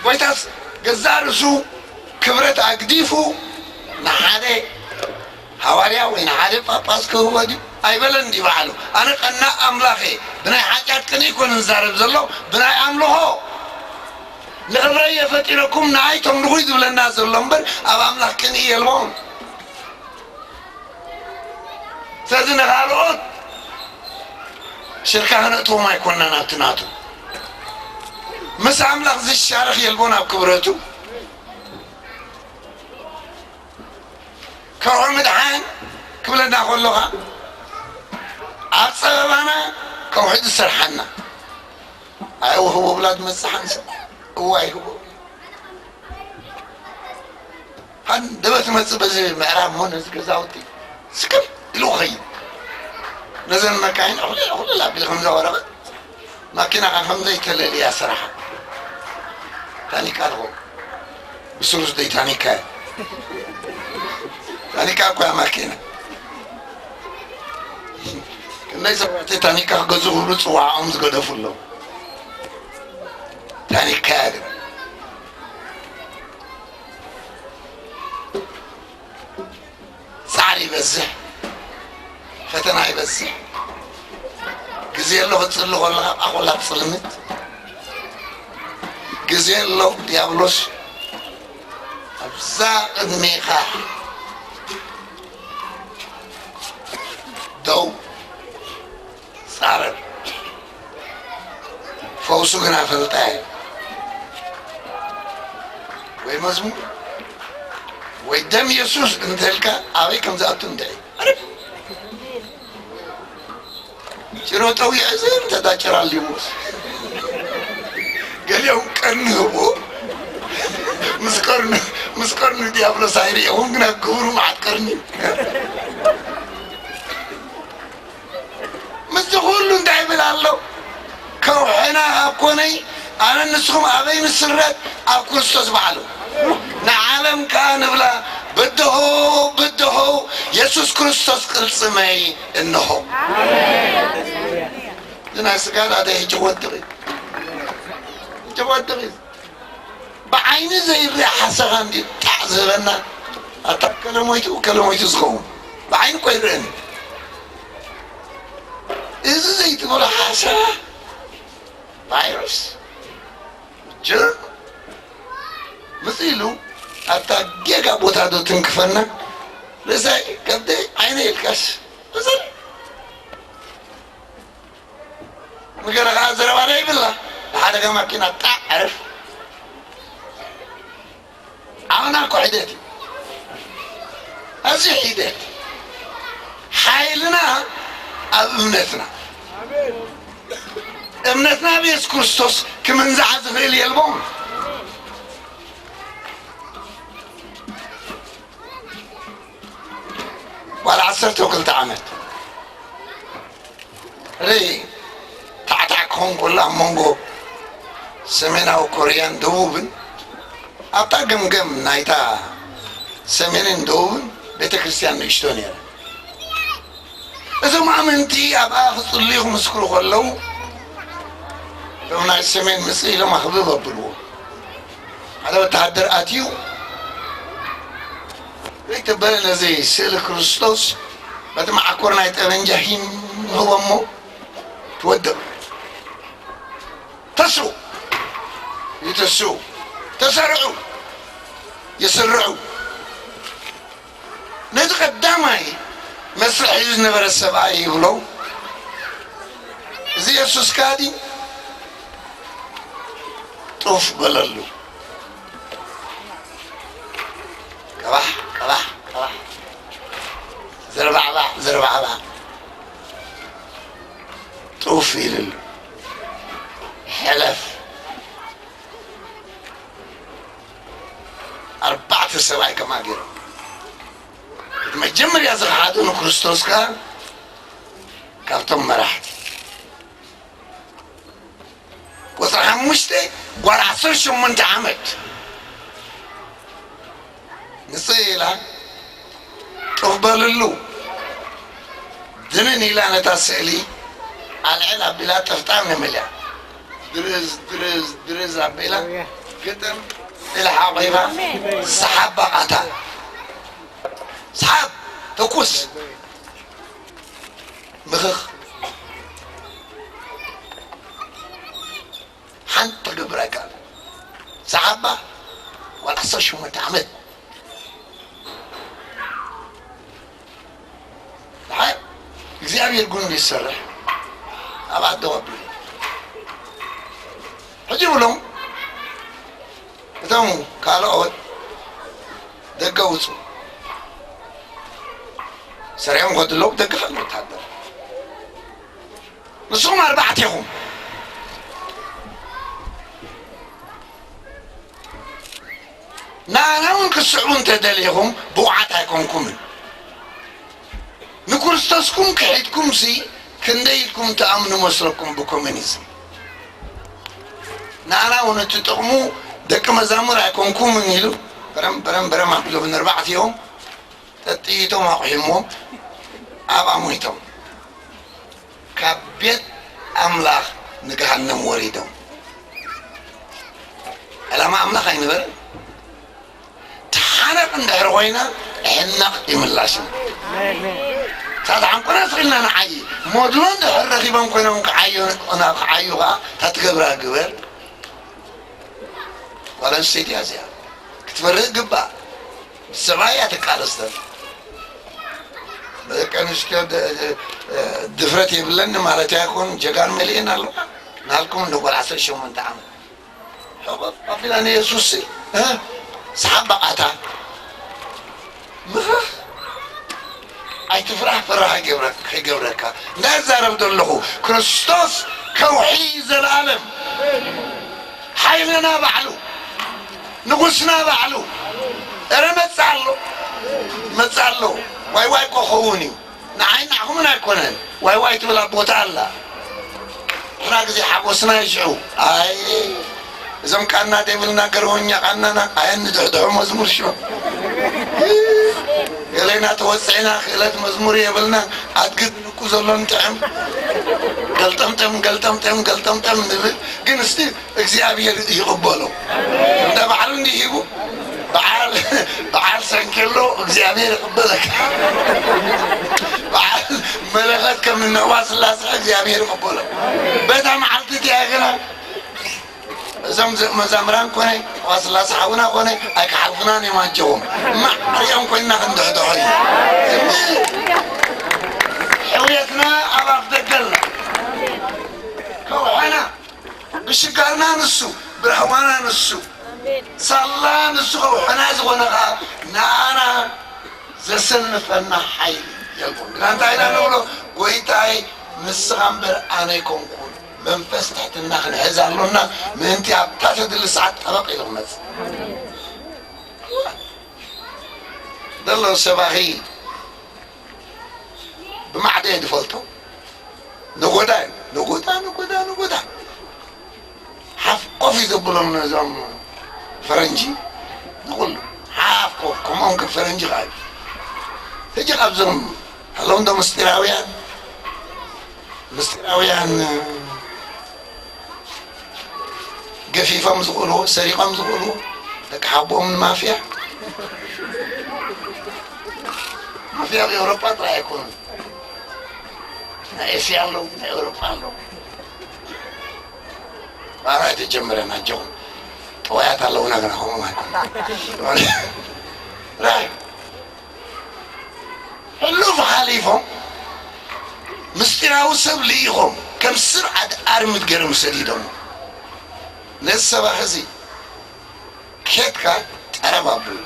ጎይታስ ገዛእ ርእሱ ክብረት ኣግዲፉ ንሓደ ሃዋርያ ወይ ንሓደ ጳጳስ ክህቦ ድዩ? ኣይበለን ድዩ ባዕሉ? ኣነ ቀናእ ኣምላኽ እየ። ብናይ ሓጢኣት ቅንኢ ኣይኮነን ዝዛረብ ዘሎ፣ ብናይ ኣምልኾ። ንኽብረይ እየ ፈጢረኩም፣ ንኣይ ተምልኹ እዩ ዝብለና ዘሎ እምበር፣ ኣብ ኣምላኽ ቅንኢ የልቦን። ስለዚ ንኻልኦት ሽርካ ክነእትዎም ኣይኮንናን፣ ኣብቲ ናቱ። ምስ ኣምላኽ ዝሻረኽ የልቦን ኣብ ክብረቱ። ከውሒ ምድሓን ክብለና ከሎ ኸኣ፣ ኣብ ጸበባና ከውሒ ዝሰርሓና። ኣይ፣ ውህቡ ብላ ትመጽእ ሓንሳእ። እዋይ፣ ህቡ። ሃንደበት መጽእ በዚ ምዕራብ እሞ ነዚ ገዛውቲ ስክም ኢሉ ኸይድ። ነዘን መካይን ዕኹል ዕኹል ኣቢሉ ከም ዘወረቐ፣ ማኪና ኸዓ ከም ዘይተለልያ ሰራሓ። ታኒካ ኣለኹ። ብስሩስ ደይ ታኒካ እያ። ታኒካ እኮ እያ ማኪና። ክንደይ ሰባት ታኒካ ክገዝኡ ክብሉ ጽዋዕኦም ዝገደፉ ኣለዉ። ታኒካ እያ ግን። ጻዕሪ ይበዝሕ፣ ፈተና ይበዝሕ። ግዜ ኣሎ ክትጽሊ ከለኻ ኣብኣ ኮላ ትጽልምት። ግዜ ኣሎ ዲያብሎስ ኣብዛ ቅድሜኻ ደው ጻረር። ፈውሱ ግና ፈልጣ እየ። ወይ መዝሙር ወይ ደም የሱስ እንተልካ ኣበይ ከም ዝኣቱ እንድዒ። ኣረብ። ሮ ጠዊዐ ዝም ተዳጨራሊዎ። ገሊኦም ቀርኒ ህቡ ምስ ቀርኑ፣ ምስ ቀርኑ ዲያብሎስ ኣይርእኹም፣ ግና ግብሩ መዓት ቀርኒ። ምስዚ ኩሉ እንታይ ይብል ኣሎ? ከውሕና ካብ ኮነይ ኣነ ንስኹም ኣበይ ንስረት? ኣብ ክርስቶስ ባዕሉ። ንዓለም ከኣ ንብላ፣ ብድሆ፣ ብድሆ፣ የሱስ ክርስቶስ ቅልጽመይ እንሆ። እዚ ናይ ስጋ ናተይ ሕጂ ክወድቕ እዩ። ሕጂ ክወድቕ እዩ። ብዓይኒ ዘይርኣ ሓሰኻ እንዲ ጣዕ ዝህበና። ኣታ ከለሞይቱ፣ ከለሞይቱ ዝኸውን። ብዓይኒ እኮ ይርአን። እዚ ዘይትበሎ ሓሰኻ፣ ቫይረስ፣ ጀርም፣ ምስ ኢሉ ኣብታ ጌጋ ቦታ ዶ ትንክፈና? ርእሰይ፣ ከብደይ፣ ዓይነይ ኢልካስ፣ እዘን ምገረ ከዓ ዘረባ ዶ ይብላ? ንሓደጋ ማኪና ጣዕ ዕርፍ። ዓቕና እኮ ሒደት እዩ። ኣዝዩ ሒደት። ሓይልና ኣብ እምነትና። እምነትና ኣብ የሱስ ክርስቶስ ክምንዝዓ ዝኽእል የልቦም። ጓል ዓሰርተ ክልተ ዓመት ርኢ ታዕታዕ ክኸውን ከሎ ኣብ መንጎ ሰሜናዊ ኮርያን ደቡብን ኣብታ ገምገም ናይታ ሰሜንን ደቡብን ቤተ ክርስቲያን ንእሽቶ ነይራ። እዞም ኣመንቲ ኣብኣ ክጽልዩ ክምስክሩ ከለዉ እቶም ናይ ሰሜን ምጽእ ኢሎም ኣኽብብ ኣብልዎ። ሓደ ወተሃደር ኣትዩ ሪክ ተበለ ነዚ ስእሊ ክርስቶስ በቲ መዓኮር ናይ ጠበንጃ ሂም ንህቦ እሞ ትወድቕ። ተስኡ ይትስኡ፣ ተሰርዑ ይስርዑ። ነዚ ቀዳማይ መስርሕ እዩ ዝነበረ ሰብኣይ ይብሎ። እዚ የሱስ ከኣ ድዩ? ጡፍ በለሉ። ቀባሕ ቀባሕ ቀባሕ፣ ዘርባዕባዕ ዘርባዕባዕ፣ ጡፍ ኢልሉ። ሕለፍ። ኣርባዕተ ሰብኣይ ከምኣ ገይሮም። እቲ መጀመርያ ዝኸሓዱ ንክርስቶስ ከኣ ካብቶም መራሕቲ። ቁጽሪ ሓሙሽተ፣ ጓል ዓሰርተ ሸሞንተ ዓመት ንጽህ ኢላ ጡፍ በልሉ። ድንን ኢላ ነታ ስእሊ ኣልዕል ኣቢላ ጥፍጣም ነመልያ። ድርዝ፣ ድርዝ፣ ድርዝ ኣቢላ ግጥም ኢላ ሓቒፋ ሰሓባ ኣታ። ሰሓብ፣ ተኩስ። ምኽኽ። ሓንቲ ክገብር ኣይከኣለን። ሰሓባ ጓል ዓሰርተ ሸሞንተ ዓመት። ደሓር እግዚኣብሔር ጉን ይሰርሕ። ኣብ ኣደ ወብሉ። ሕጂ ብሎም እቶም ካልኦት ደገ ውጹ። ሰሪዖም ከድለው ደገ ኸል ወታደር። ንስኹም ኣርባዕተ ኢኹም። ንኣና እውን ክትስዕቡ እንተደሊኹም ብቑዓት ኣይኮንኩምን። ንክርስቶስኩም ክሒድኩምሲ ክንደይ ኢልኩም ትኣምኑ መስለኩም ብኮሙኒዝም? ንኣና እውን እቲ ጥቕሙ ደቂ መዛሙር ኣይኮንኩምን ኢሉ በረም በረም በረም ኣቢሎም ንኣርባዕቲኦም ጠጥይቶም ኣቑሒሞም ኣብኣ ሞይቶም። ካብ ቤት ኣምላኽ ንገሃነም ወሪዶም። ዕላማ ኣምላኽ ኣይነበረን። ትሓነቕ እንድሕር ኮይና ሕነቕ ይምላሽን። ሳት ሓንቆና ስኢልና ንዓይ ሞድሎ እንድሕር ረኺቦም ኮይኖም ክዓዩ፣ ክዓዩ ከዓ እታ ትገብራ ግበር። ጓል ኣንስተይቲ እያ እዚኣ። ክትፈርህ ግባእ። ሰብኣይ እያ ትቃለስ ዘላ። ደቂ ኣንስትዮ ድ-፣ ድፍረት የብለን ማለት ኣይኮን፣ ጀጋኑ መሊኤን ኣለዋ። ናልኩም እንደ ጓል ዓሰርተ ሸሞንተ ዓመት። ሕቕቕ ኣቢላ ንየሱስ ሲ፣ እ? ሰሓባ ኣታ። ምኽኽ። ኣይትፍራህ፣ ፍራህ ኣይገብረ-፣ ከይገብረካ። እንዳዛረብ ዘለኹ ክርስቶስ ከውሒ ዘለኣለም ሓይልና ባዕሉ፣ ንጉስና ባዕሉ። እረ መጽእ ኣሎ፣ መጽእ ኣሎ። ዋይ ዋይ እኮ ኸውን እዩ። ንዓይ ንዓኹምን ኣይኮነን። ዋይ ዋይ ትብል ኣብ ቦታ ኣላ። ንሕና ግዜ ሓጎስና እዩ ሽዑ። ኣይ እዞም ቃና ደይብልና ገርወኛ ቃናና ኣየንድሕድሖ መዝሙር ሽዑ። ገሌና ተወፅዕና ክእለት መዝሙር የብልና። ኣድግድ ንኩ ዘሎ ንጥዕም ገልጠምጠም ገልጠምጠም ገልጠምጠም ንብል። ግን እስቲ እግዚኣብሔር ይቕበሎ። እንደ ባዕሉ እንዲህ ሂቡ በዓል በዓል ሰንኬሎ እግዚኣብሔር ይቕበለካ። በዓል መለኸት ከም ንዕዋ ስላሴ እግዚኣብሔር ይቕበሎ። በታ መዓልቲ እቲኣ ግና እዞም ዝ-፣ መዛምራን ኮነ ንዕዋ ስላሴ ሓውና ኮነ ኣይክሓልፉናን እዮም። ኣጀዎም ማዕሪኦም ኮይንና ክንድሕድሖ እዩ። ሕውየትና ኣብ ኣፍ ደገልና ከውሓና ብሽጋርና ንሱ፣ ብራህዋና ንሱ፣ ሳላ ንሱ ከውሕና ዝኾነ ኸዓ ንኣና ዘሰንፈና ሓይሊ የልቦን። ግና እንታይ ኢና ንብሎ? ጎይታይ ንስኻ እምበር ኣነ ኣይኮንኩን። መንፈስ ትሕትና ክንሕዝ ኣሎና። ምእንቲ ኣብታ ተድሊ ሰዓት ጠበቕ ኢሉ ክመጽእ ዘሎ ሰባኺ ብማዕዶ እየ ዝፈልጦ። ነጎዳ እዩ። ነጎዳ፣ ነጎዳ፣ ነጎዳ። ሓፍ ኮፍ እዩ ዘብሎም ነዞም ፈረንጂ ንኹሉ። ሓፍ ኮፍ፣ ከምኦም ከም ፈረንጂ ኸዓ እዩ። ሕጂ ካብዞም ኣለዉ እንዶ ምስጢራውያን፣ ምስጢራውያን ገፊፎም ዝኽእልዎ፣ ሰሪቖም ዝኽእልዎ፣ ደቂ ሓቦም ንማፍያ። ማፍያ ኣብ ኤውሮጳ ጥራይ ኣይኮኑን። ናይ ኤስያ ኣለዉ፣ ናይ ኤውሮጳ ኣለዉ። ኣራ ኣይተጀምረን ኣጆኹም። ጠዋያት ኣለዉና ግና ከምኦም ኣይኮኑን። ራይ ሕሉፍ ሓሊፎም ምስጢራዊ ሰብ ልኢኾም ከም ስርዓት ኣርምት ገይሮም ሰዲዶም። ነዚ ሰባኺ እዚ ኬድካ ጠረብ ኣብሉ።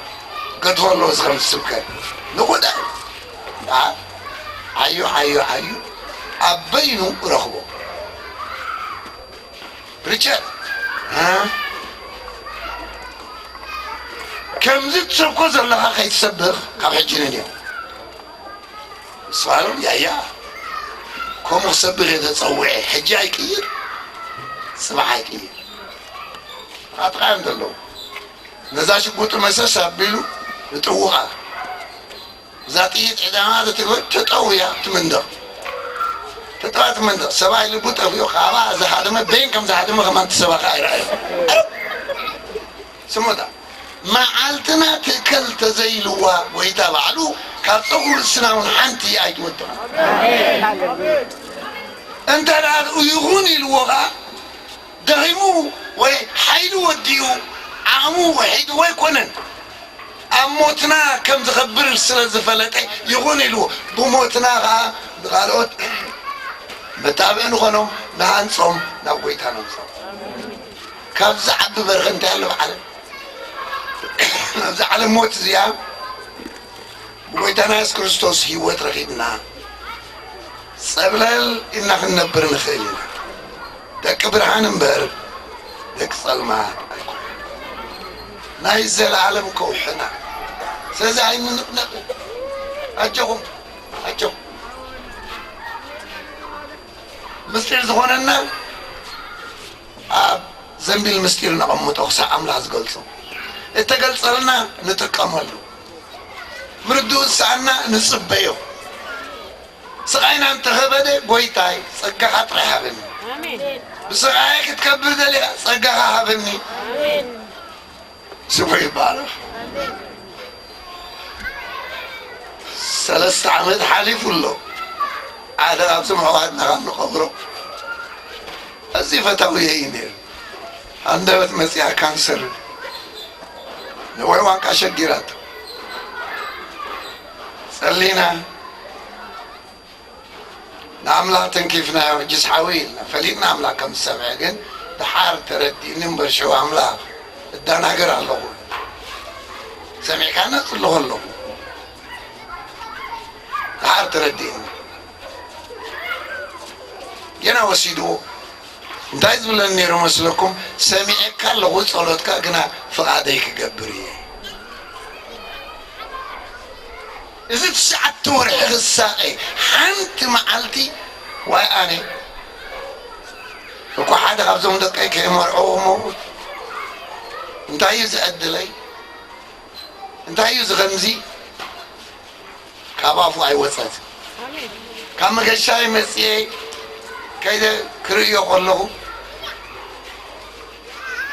ገድፎ ኣለዎ እዚ ከም ስብከት። ንኹዳ ደኣ ዓዩ፣ ዓዩ፣ ዓዩ ኣብ በይኑ ረኽቦ። ፕሪቸር፣ እ? ከምዚ ትሰብኮ ዘለኻ ከይትሰብኽ ካብ ሕጂ ንንዮ። ንሱ በሃሎም፣ ያያ፣ ከምኡ ክሰብኽ እየ ተጸዊዐ። ሕጂ ኣይቅይር፣ ጽባሕ ኣይቅይር። ኣጥቓ እዮም ዘለዉ። ነዛ ሽጉጡ መሰስ ኣቢሉ ይጥውቓ። እዛ ጥይት ዕዳማ ተትግበር ተጠውያ ትምንደቕ። ተጠውያ ትምንደቕ። ሰብኣይ ልቡ ጠፊኡ፣ ካባ ዝሃደመ በይን ከም ዝሃደመ ከማን እቲ ሰብኣ ከኣ ኣይረኣዮ። ስሙታ፣ መዓልትና ትእከል ተዘይልዋ ጎይታ ባዕሉ ካብ ጸጉሪ ርእስና እውን ሓንቲ ኣይትወድቕን። እንተ ደኣ ይኹን ኢልዎ ኸኣ ደኺሙ ወይ ሓይሉ ወዲኡ ዓቕሙ ውሒድዎ ኣይኮነን። ኣብ ሞትና ከም ዝኸብር ስለ ዝፈለጠ ይኹን ኢልዎ። ብሞትና ኸኣ ንኻልኦት መታብዕ ንኾኖም፣ ንሃንጾም፣ ናብ ጎይታ ነምጾም። ካብዚ ዓቢ በረኸት እንታይ ኣሎ ብዓለም? ኣብዚ ዓለም ሞት እዚኣ ብጎይታና የሱስ ክርስቶስ ህይወት ረኺብና ጸብለል ኢልና ክንነብር ንኽእል ኢና። ደቂ ብርሃን እምበር ደቂ ጸልማት ኣይኮነን። ናይ ዘለኣለም ከውሕና። ስለዚ ኣይንንቕነቕ። ኣጆኹም፣ ኣጆኹም። ምስጢር ዝኾነና ኣብ ዘንቢል ምስጢር ነቐምጦ ክሳብ ኣምላኽ ዝገልጾ። እተገልጸልና ንጥቀመሉ። ምርድኡ ዝሰኣና ንጽበዮ። ስቓይና እንተኸበደ፣ ጎይታይ፣ ጸጋኻ ጥራይ ሃበኒ። ኣሜን። ብስቓይ ክትከብር ደሊኻ፣ ጸጋኻ ሃበኒ። ኣሜን። ስሙ ይባረኽ። ኣሜን። ሰለስተ ዓመት ሓሊፉ ኣሎ። ሓደ ካብዞም ኣሕዋትና ካብ ንቐብሮ ኣዝዩ ፈታዊ እዩ ነይሩ። ሃንደበት መጺኣ ካንሰር ነዊሕ እዋን ከኣ ሸጊራቶ። ጸሊና ንኣምላኽ ተንኪፍናዮ። ሕጂስ ሓወይ ኢልና ፈሊጥና ኣምላኽ ከም ዝሰምዐ፣ ግን ደሓር ተረዲእኒ እምበር ሽዑ ኣምላኽ እዳናገር ኣለኹ። ሰሚዕካና ጽልኹ ኣለኹ። ኣር ተረዲእኒ። ገና ወሲድዎ እንታይ ዝብለኒ ነይሩ መስለኩም? ሰሚዐካ ኣለኹ ጸሎትካ፣ ግና ፍቓደይ ክገብር እየ። እዚ ትሽዓተ ወርሒ ክሳቐ፣ ሓንቲ መዓልቲ ዋይ ኣነ እኮ ሓደ ካብዞም ደቀይ ከይመርዐዎ መውት። እንታይ እዩ ዝዕድለይ? እንታይ እዩ ዝኸምዚ? ካብ ኣፉ ኣይወጸት። ካብ መገሻይ መጽኤ ከይደ ክርእዮ ከለኹ፣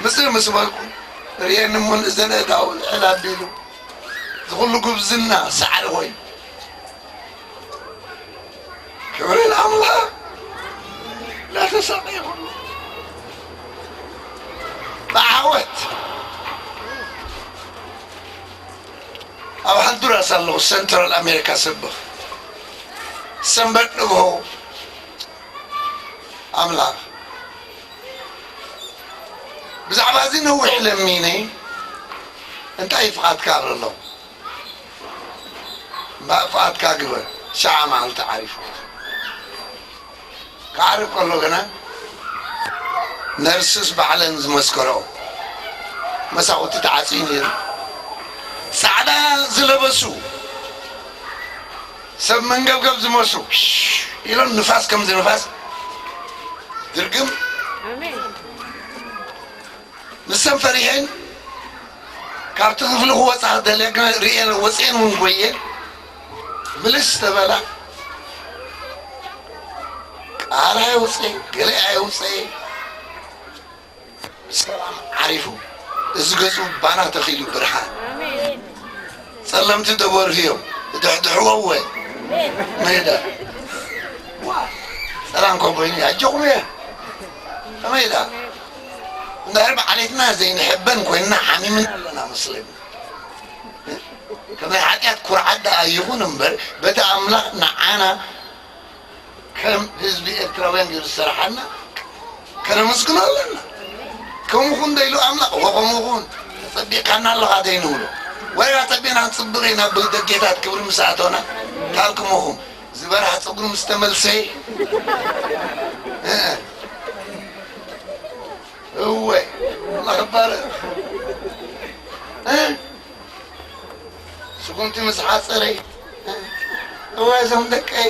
ምጽእ ምስ በልኩ፣ ርእየኒ እሞ ንእዘነ እዳው ልዕል ኣቢሉ፣ ዝኹሉ ጉብዝና ሳዕሪ ኮይኑ። ክብሪ ንኣምላኽ። ላተሳቀ ይኹን ብዓወት። ኣብ ሆንዱራስ ኣለኹ፣ ሰንትራል ኣሜሪካ ሰብኽ። ሰንበት ንግሆ ኣምላኽ ብዛዕባ እዚ ነዊሕ ለሚነ፣ እንታይ ፍቓድካ ኣለሎ? እምበኣር ፍቓድካ ግበር። ሸዓ መዓልቲ ዓሪፉ። ክዓርብ ከሎ ግና ነርስስ ባዕለን ዝመስከረኦ መሳኹቲ ተዓጽዩ ነይሩ። ጻዕዳ ዝለበሱ ሰብ መንገብገብ ዝመስሉ ኢሎም ንፋስ ከምዚ ንፋስ ድርግም ኣሜን። ንሰን ፈሪሐን ካብቲ ክፍሊ ክወፃ ክደልያ ግን ርእየን ወፅኤን እውን ጎየን ምልስ ተበላ። ቃል ኣየውፅኤ፣ ገለ ኣየውፅኤ። ሰላም ዓሪፉ፣ እዚ ገፁ ባና ተኺሉ ብርሃን። ጸለምቲ ደበርህዮም፣ ድሕድሕዎ እወ። መይዳ። ዋ፣ ሰላም ኮቦይኒ፣ ኣጆኹም እየ። ከመይ ኢላ? እንድሕር ብዓሌትና ዘይንሕበን ኮይንና ሓሚምና ኣለና መስለኒ። ከመይ ሓጢኣት ኩርዓት ደኣ ይኹን እምበር፣ በቲ ኣምላኽ ንዓና ከም ህዝቢ ኤርትራውያን ገይሩ ዝሰርሓና ከነመስግኖ ኣለና። ከምኡ ኩን ዶ ኢሉ ኣምላኽ? እወ፣ ከምኡ ኩን። ተጸቢቕካና ኣለኻ ዘይንብሎ። ወላ ተጸቢቕና ክንጽብቕ ኢና፣ ብደጌታት ክብሪ ምስ ኣተወና፣ ካልክሞኹም ዝበርሃ ጸጉሪ ምስ ተመልሰ፣ እ፣ እወ፣ ኣምላኽ ይባረኽ። እ? ስጉምቲ ምስ ሓጸረይ፣ እወ፣ እዞም ደቀይ፣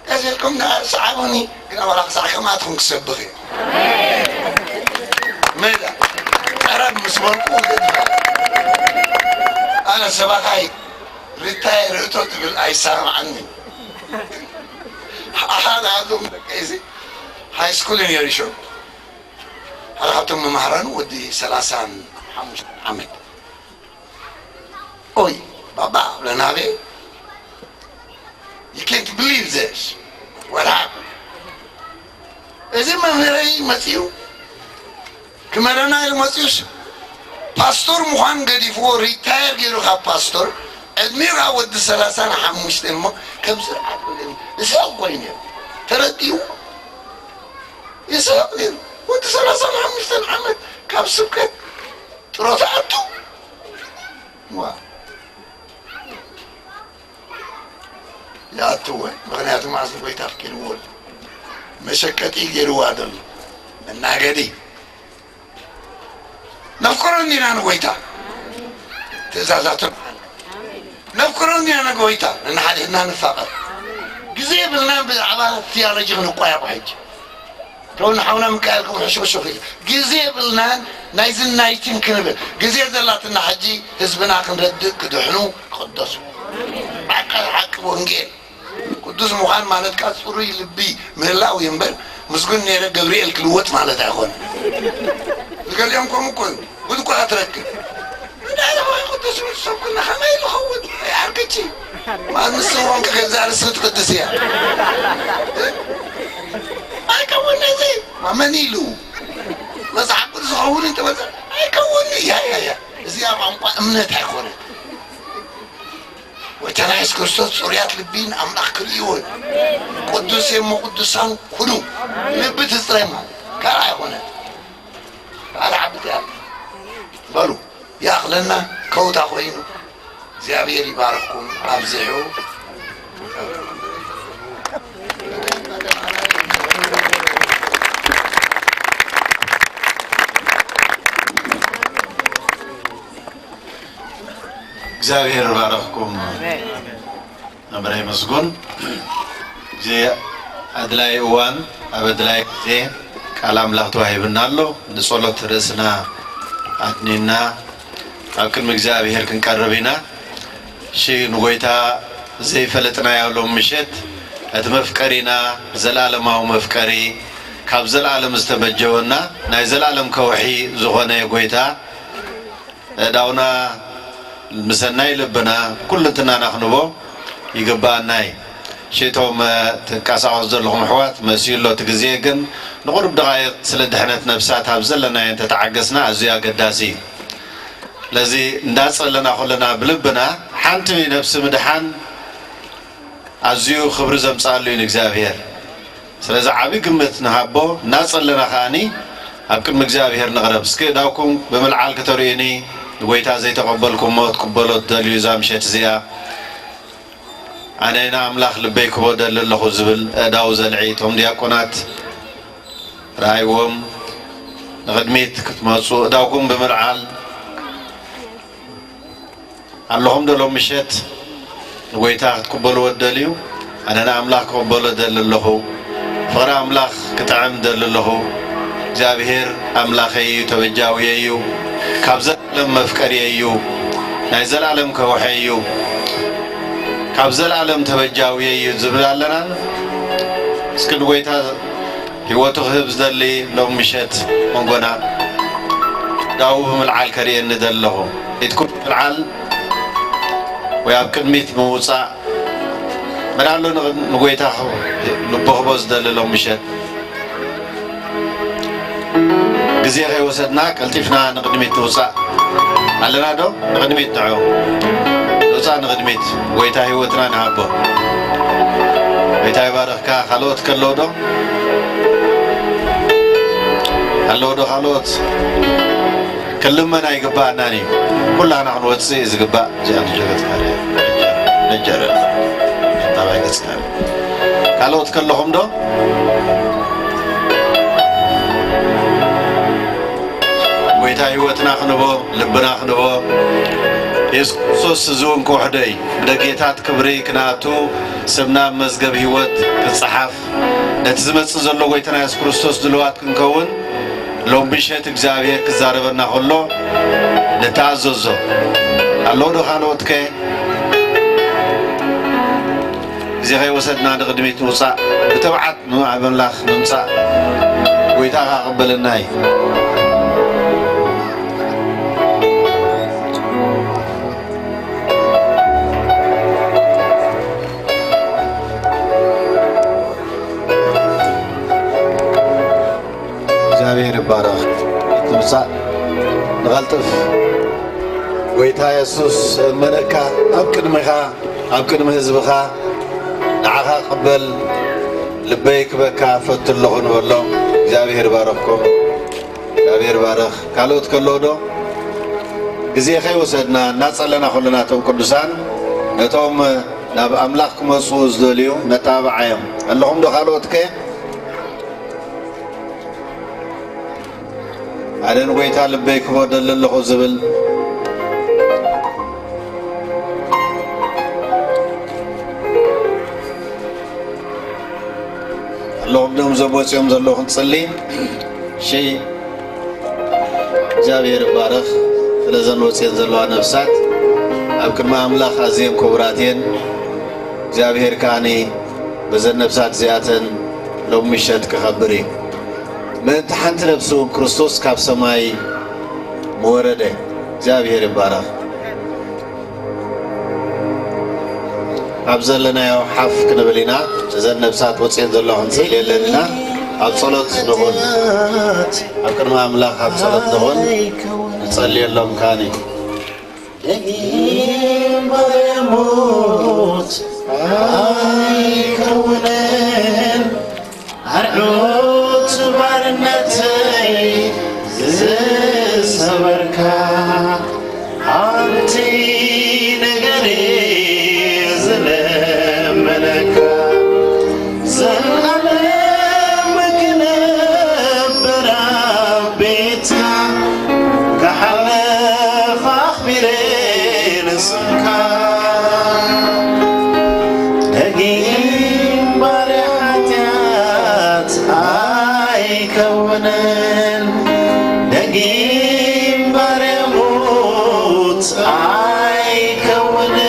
ቀስ ኢልኩም ደኣ ሰዓቡኒ፣ ግና ዋላ ክሳዕ ከማትኩም ክሰብኽ እየ። ሜዳ፣ ቀረብ ምስ በልኩ ገድፋ። ኣነ ሰባኻይ ሪታይ ርእቶ ትብል ኣይሰማዓኒ። ሓደ ካብዞም ደቀይሲ ሃይ ስኩል እዩ ነይሩ ሾው። ሓደ ካብቶም መማህራኑ ወዲ ሰላሳን ሓሙሽተ ዓመት። ኦይ፣ ባባ፣ ብለናቤ፣ you can't believe this. What happened? እዚ መምህረይ መጺኡ፣ ክመረና ኢሉ መጺኡስ፣ ፓስቶር ምዃን ገዲፍዎ፣ ሪታየር ገይሩ ካብ ፓስቶር፣ ዕድሜኡ ካብ ወዲ ሰላሳን ሓሙሽተን እሞ፣ ከም ስርዓት ወገን፣ ይስሕቕ ኮይኑ እዩ። ተረዲእዎ። ይስሕቕ ነይሩ። ወዲ ሰላሳን ሓሙሽተን ዓመት ካብ ስብከት ጥሮታ ኣቱ። ዋ። ይኣትወ፣ ምኽንያቱ መዓስ ንጎይታ ኣፍቂርዎ ኣሎ። መሸቀጢ ገይርዋ ዘሎ። መናገዲ። ነፍቅሮ እንዲና ንጎይታ። ትእዛዛቱ ነፍቅሮ እንዲና ንጎይታ። ንሓድሕድና ንፋቐር። ግዜ የብልናን ብዛዕባ ቲዮሎጂ ክንቋየቑ ሕጂ። ተው ንሓውና ሚካኤል ክብሩ ሕሹኽሹኽ ኢሉ። ግዜ የብልናን ናይዝን ናይትን ክንብል። ግዜ ዘላትና ሕጂ ህዝብና ክንረድእ፣ ክድሕኑ፣ ክቕደሱ። ሓቂ ሓቂ ወንጌል። ቅዱስ ምዃን ማለት ከኣ ጽሩይ ልቢ ምህላው እዩ እምበር፣ ምስጉን ነይረ ገብርኤል ክልወጥ ማለት ኣይኮነን። ዝገሊኦም ከምኡ እኮ እዩ። ጉድ እኮ እያ ትረክብ። እንታይ ኢለ ወይ ቅዱስ ምስ ሰብ ኩና ከመይ ኢሉ ኸውን? ኣይ ኣርግቺ። ማን ንስኹም ከገዛ ርእሲ ትቅድስ እያ። ኣይከውን እዚ። ማ መን ኢሉ? መጽሓፍ ቅዱስ ዝኸውን እንተመጸ ኣይከውን። እያ፣ እያ፣ እያ። እዚኣ ቋንቋ እምነት ኣይኮነን። ወተና የሱስ ክርስቶስ ጽሩያት ልቢ ንኣምላኽ ክርእይዎ እዩ። ቅዱስ እየ እሞ ቅዱሳን ኩኑ። ልቢ ትጽረይ ማለት ካልእ ኣይኮነን። ካልእ ዓቢ እንታይ ኣሎ? በሉ፣ ይኣኽለና ከውታ ኮይኑ። እግዚኣብሔር ይባርኽኩም ኣብዚሑ። እግዚኣብሔር ይባረኽኩም። መምህር ይመስጉን። እዚ ኣድላይ እዋን ኣብ ኣድላይ ግዜ ቃል ኣምላኽ ተዋሂብና ኣሎ። ንጸሎት ርእስና ኣድኒና ኣብ ቅድሚ እግዚኣብሔር ክንቀርብ ኢና። እሺ፣ ንጎይታ ዘይፈለጥናዮ ሎም ምሸት እቲ መፍቀሪና፣ ዘለዓለማዊ መፍቀሪ፣ ካብ ዘለዓለም ዝተበጀወና ናይ ዘለዓለም ከውሒ ዝኾነ ጎይታ፣ ዳውና ምሰናይ ልብና ኩልንትናና ክንቦ ይግባኣና እዩ። ሽቶም ትንቀሳቐሱ ዘለኹም ኣሕዋት፣ መሲሉ ኣሎ እቲ ግዜ፣ ግን ንቑሩብ ደቓይቕ ስለ ድሕነት ነብሳት ኣብ ዘለናዮ እንተተዓገስና ኣዝዩ ኣገዳሲ እዩ። ስለዚ እንዳጸለና ከለና ብልብና ሓንቲ ነብሲ ምድሓን ኣዝዩ ክብሪ ዘምጽኣሉ እዩ ንእግዚኣብሔር። ስለዚ ዓቢ ግምት ንሃቦ፣ እናጸለና ከኣኒ ኣብ ቅድሚ እግዚኣብሔር ንቕረብ። እስኪ እዳውኩም ብምልዓል ክተርእዩኒ፣ ንጎይታ ዘይተቐበልኩሞ ክትቅበሎ ትደልዩ እዛ ምሸት እዚኣ። ኣነ ንኣምላኽ ልበይ ክህቦ ደሊ ኣለኹ ዝብል እዳው ዘልዒ። እቶም ዲያቆናት ረኣይዎም ንቕድሚት ክትመጹ እዳውኩም ብምልዓል ኣለኹም ዶ ሎም ምሸት ንጎይታ ክትቅበልዎ ትደልዩ? ኣነ ንኣምላኽ ክቕበሎ ደሊ ኣለኹ። ፍቕሪ ኣምላኽ ክጥዕም ደሊ ኣለኹ። እግዚኣብሔር ኣምላኸይ እዩ፣ ተበጃውየ እዩ፣ ካብ ዘላለም መፍቀርየ እዩ፣ ናይ ዘላለም ከውሐ እዩ፣ ካብ ዘላለም ተበጃውየ እዩ ዝብል ኣለናን? እስኪ ንጎይታ ህይወቱ ክህብ ዝደሊ ሎም ምሸት መንጎና ዳው ብምልዓል ከርእየኒ ደለኹ። ኢድኩም ብምልዓል ወይ ኣብ ቅድሚት ምውጻእ መን ኣሎ ንቕ-፣ ንጎይታ ልቡ ክህቦ ዝደሊ ሎም ምሸት? ግዜ ከይወሰድና ቀልጢፍና ንቕድሚት ንውጻእ። ኣለና ዶ? ንቕድሚት ንዑ። ንውጻእ ንቕድሚት። ጎይታ ህይወትና ንሃቦ። ጎይታ ይባርኽካ። ካልኦት ከለዉ ዶ? ኣለዉ ዶ ካልኦት? ክንልመን ኣይግባኣናን እዩ። ኩላና ክንወጽእ እዩ ዝግባእ። እዚኣ ንጀረት ካለ ነጀረ። ነጀረ። ታባይ ገጽካ። ካልኦት ከለኹም ዶ? ጎይታ ህይወትና ክንቦ፣ ልብና ክንቦ፣ የሱስ ክርስቶስ እዚ እውን ክውሕዶ እዩ። ብደጌታት ክብሪ ክንኣቱ፣ ስምና ኣብ መዝገብ ህይወት ክጸሓፍ፣ ነቲ ዝመጽእ ዘሎ ጎይታና የሱስ ክርስቶስ ድልዋት ክንከውን፣ ሎም ምሸት እግዚኣብሔር ክዛረበና ከሎ ንተኣዘዞ። ኣለዉ ዶ ካልኦትከ? ግዜ ከይወሰድና ንቕድሚት ንውጻእ፣ ብትብዓት ንኣምላኽ ንምጻእ። ጎይታ ከኣ ክቕበለና እዩ። እግዚኣብሔር ይባረኽ። ትምጻእ ንቐልጥፍ። ጎይታ የሱስ እመነካ ኣብ ቅድሚኻ፣ ኣብ ቅድሚ ህዝብኻ ንዓኻ ክቕበል ልበይ ክበካ ፈቱ ኣለኹ ንበሎ። እግዚኣብሔር ይባረኽኩም። እግዚኣብሔር ይባረኽ። ካልኦት ከለዉ ዶ? ግዜ ከይወሰድና እናጸለና ከለና እቶም ቅዱሳን ነቶም ናብ ኣምላኽ ክመጹ ዝደልዩ ነተባብዓዮም። ኣለኹም ዶ ካልኦትከ? ኣነ ንጎይታ ልበይ ክህቦ ደሊ ኣለኹ ዝብል ኣለኹም ዶ? እዞም ወጺኦም ዘለዉ ክንጽሊ። እሺ፣ እግዚኣብሔር ይባረኽ። ስለዘን ወጺኤን ዘለዋ ነፍሳት ኣብ ቅድሚ ኣምላኽ ኣዝየን ክቡራት እየን። እግዚኣብሔር ከኣኒ በዘን ነፍሳት እዚኣተን ሎም ምሸት ክኸብር እዩ። ምእንቲ ሓንቲ ነፍሲ እውን ክርስቶስ ካብ ሰማይ ምወረደ። እግዚኣብሔር ይባረኽ። ኣብ ዘለናዮ ሓፍ ክንብል ኢና። እዘን ነፍሳት ወጺኤን ዘለዋ ክንጽልየለን ኢና። ኣብ ጸሎት ንኹን። ኣብ ቅድሚ ኣምላኽ ኣብ ጸሎት ንኹን። ንጸልየሎም ከኣኒ። ደጊም ባርያ ሞት ኣይከውንን፣ ኣርዑት ባርነተይ ዝሰበርካ፣ ሓንቲ ነገር ዝለምነካ፣ ዘልኣለም ክነብር ኣብ ቤትካ፣ ክሓልፍ ኣኽቢረ ንስምካ ኣይከውንን፣ ደጊም ባርያ ሞት ኣይከውንን፣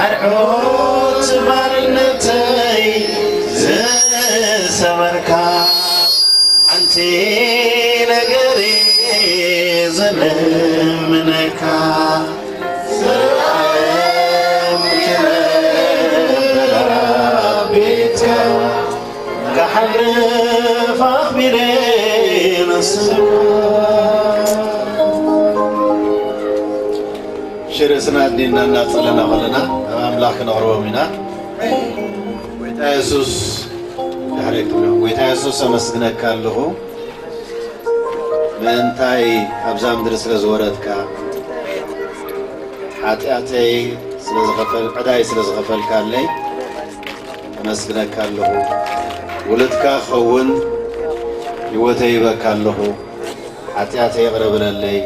ኣርዑት ባርነተይ ዝሰበርካ፣ ሓንቲ ነገር እየ ዝልምነካ። ሰላም ክነብር ኣብ ቤትካ፣ ክሓልፍ ኣኽቢረ ንስኻ። ሽርእስና ኣድኒና እናጸለና ከለና ናብ ኣምላኽ ክነቕርቦም ኢና። ጎይታ የሱስ፣ ድሕረይ ክብሎም፣ ጎይታ የሱስ፣ ኣመስግነካ ኣለኹ። ምእንታይ ኣብዛ ምድሪ ስለ ዝወረድካ፣ ሓጢኣተይ ስለ ዝኸፈል-፣ ዕዳይ ስለ ዝኸፈልካለይ፣ ኣመስግነካ ኣለኹ። ውሉድካ ክኸውን ህይወተይ ይበካ ኣለኹ። ሓጢኣተይ ይቕረ በለለይ።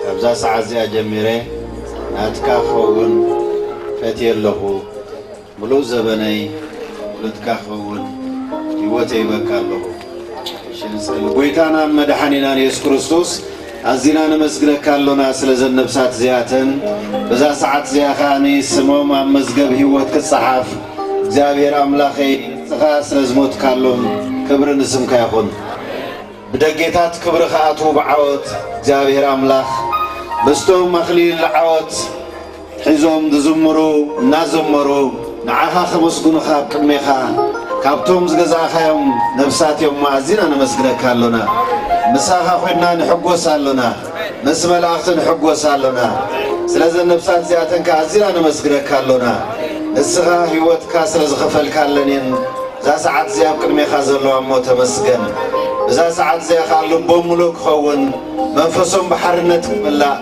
ካብዛ ሰዓት እዚኣ ጀሚረ ናትካ ክኸውን ፈትየ ኣለኹ። ምሉእ ዘበነይ ውሉድካ ክኸውን ህይወተይ ይበካ ኣለኹ። እሺ፣ ንጸሊ። ጎይታናን መድሓኒናን የሱስ ክርስቶስ፣ ኣዚና ነመስግነካ ኣሎና ስለ ዘን ነፍሳት እዚኣተን። በዛ ሰዓት እዚኣ ኸኣ ስሞም ኣብ መዝገብ ህይወት ክጸሓፍ፣ እግዚኣብሔር ኣምላኸይ፣ ንስኻ ስለ ዝሞትካሎም ክብሪ ንስምካ ይኹን። ብደጌታት ክብሪ ክኣትዉ ብዓወት እግዚኣብሔር ኣምላኽ ምስቶም ኣኽሊል ዓወት ሒዞም ዝዝምሩ እናዘመሩ ንዓኻ ከመስግኑኻ ኣብ ቅድሜኻ ካብቶም ዝገዛእኻዮም ነፍሳት እዮም እሞ ኣዚና ነመስግነካ ኣሎና። ምሳኻ ኮይንና ንሕጎስ ኣሎና። ምስ መላእኽቲ ንሕጎስ ኣሎና። ስለዘን ነፍሳት እዚኣተን ከኣ ኣዚና ነመስግነካ ኣሎና። ንስኻ ህይወትካ ስለ ዝኸፈልካለን እየን እዛ ሰዓት እዚኣ ኣብ ቅድሜኻ ዘለዋ እሞ ተመስገን። እዛ ሰዓት እዚኣ ኸኣ ልቦም ምሉእ ክኸውን፣ መንፈሶም ብሓርነት ክምላእ፣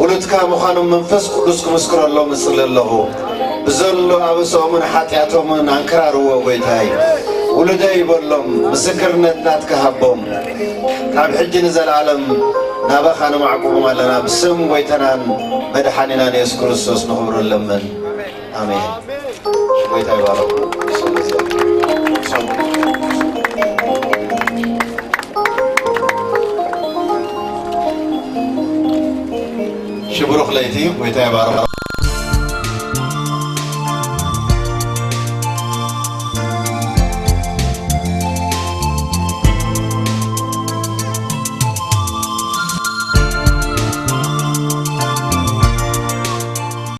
ውሉድካ ምዃኖም መንፈስ ቅዱስ ክምስክረሎም እጽሊ ኣለኹ። ብዘሎ ኣበስኦምን ሓጢኣቶምን ኣንክራርዎ ጐይታይ። ውሉደይ ይበሎም፣ ምስክርነት ናትካ ሃቦም። ካብ ሕጂ ንዘለኣለም ናባኻ ነማዕቁቦም ኣለና። ብስም ጐይታናን መድሓኒናን የሱስ ክርስቶስ ንኽብሩ ንለምን። ኣሜን። ጐይታ ይባርኽ። ሽብሩኽ ለይቲ። ጐይታ ይባርኽ።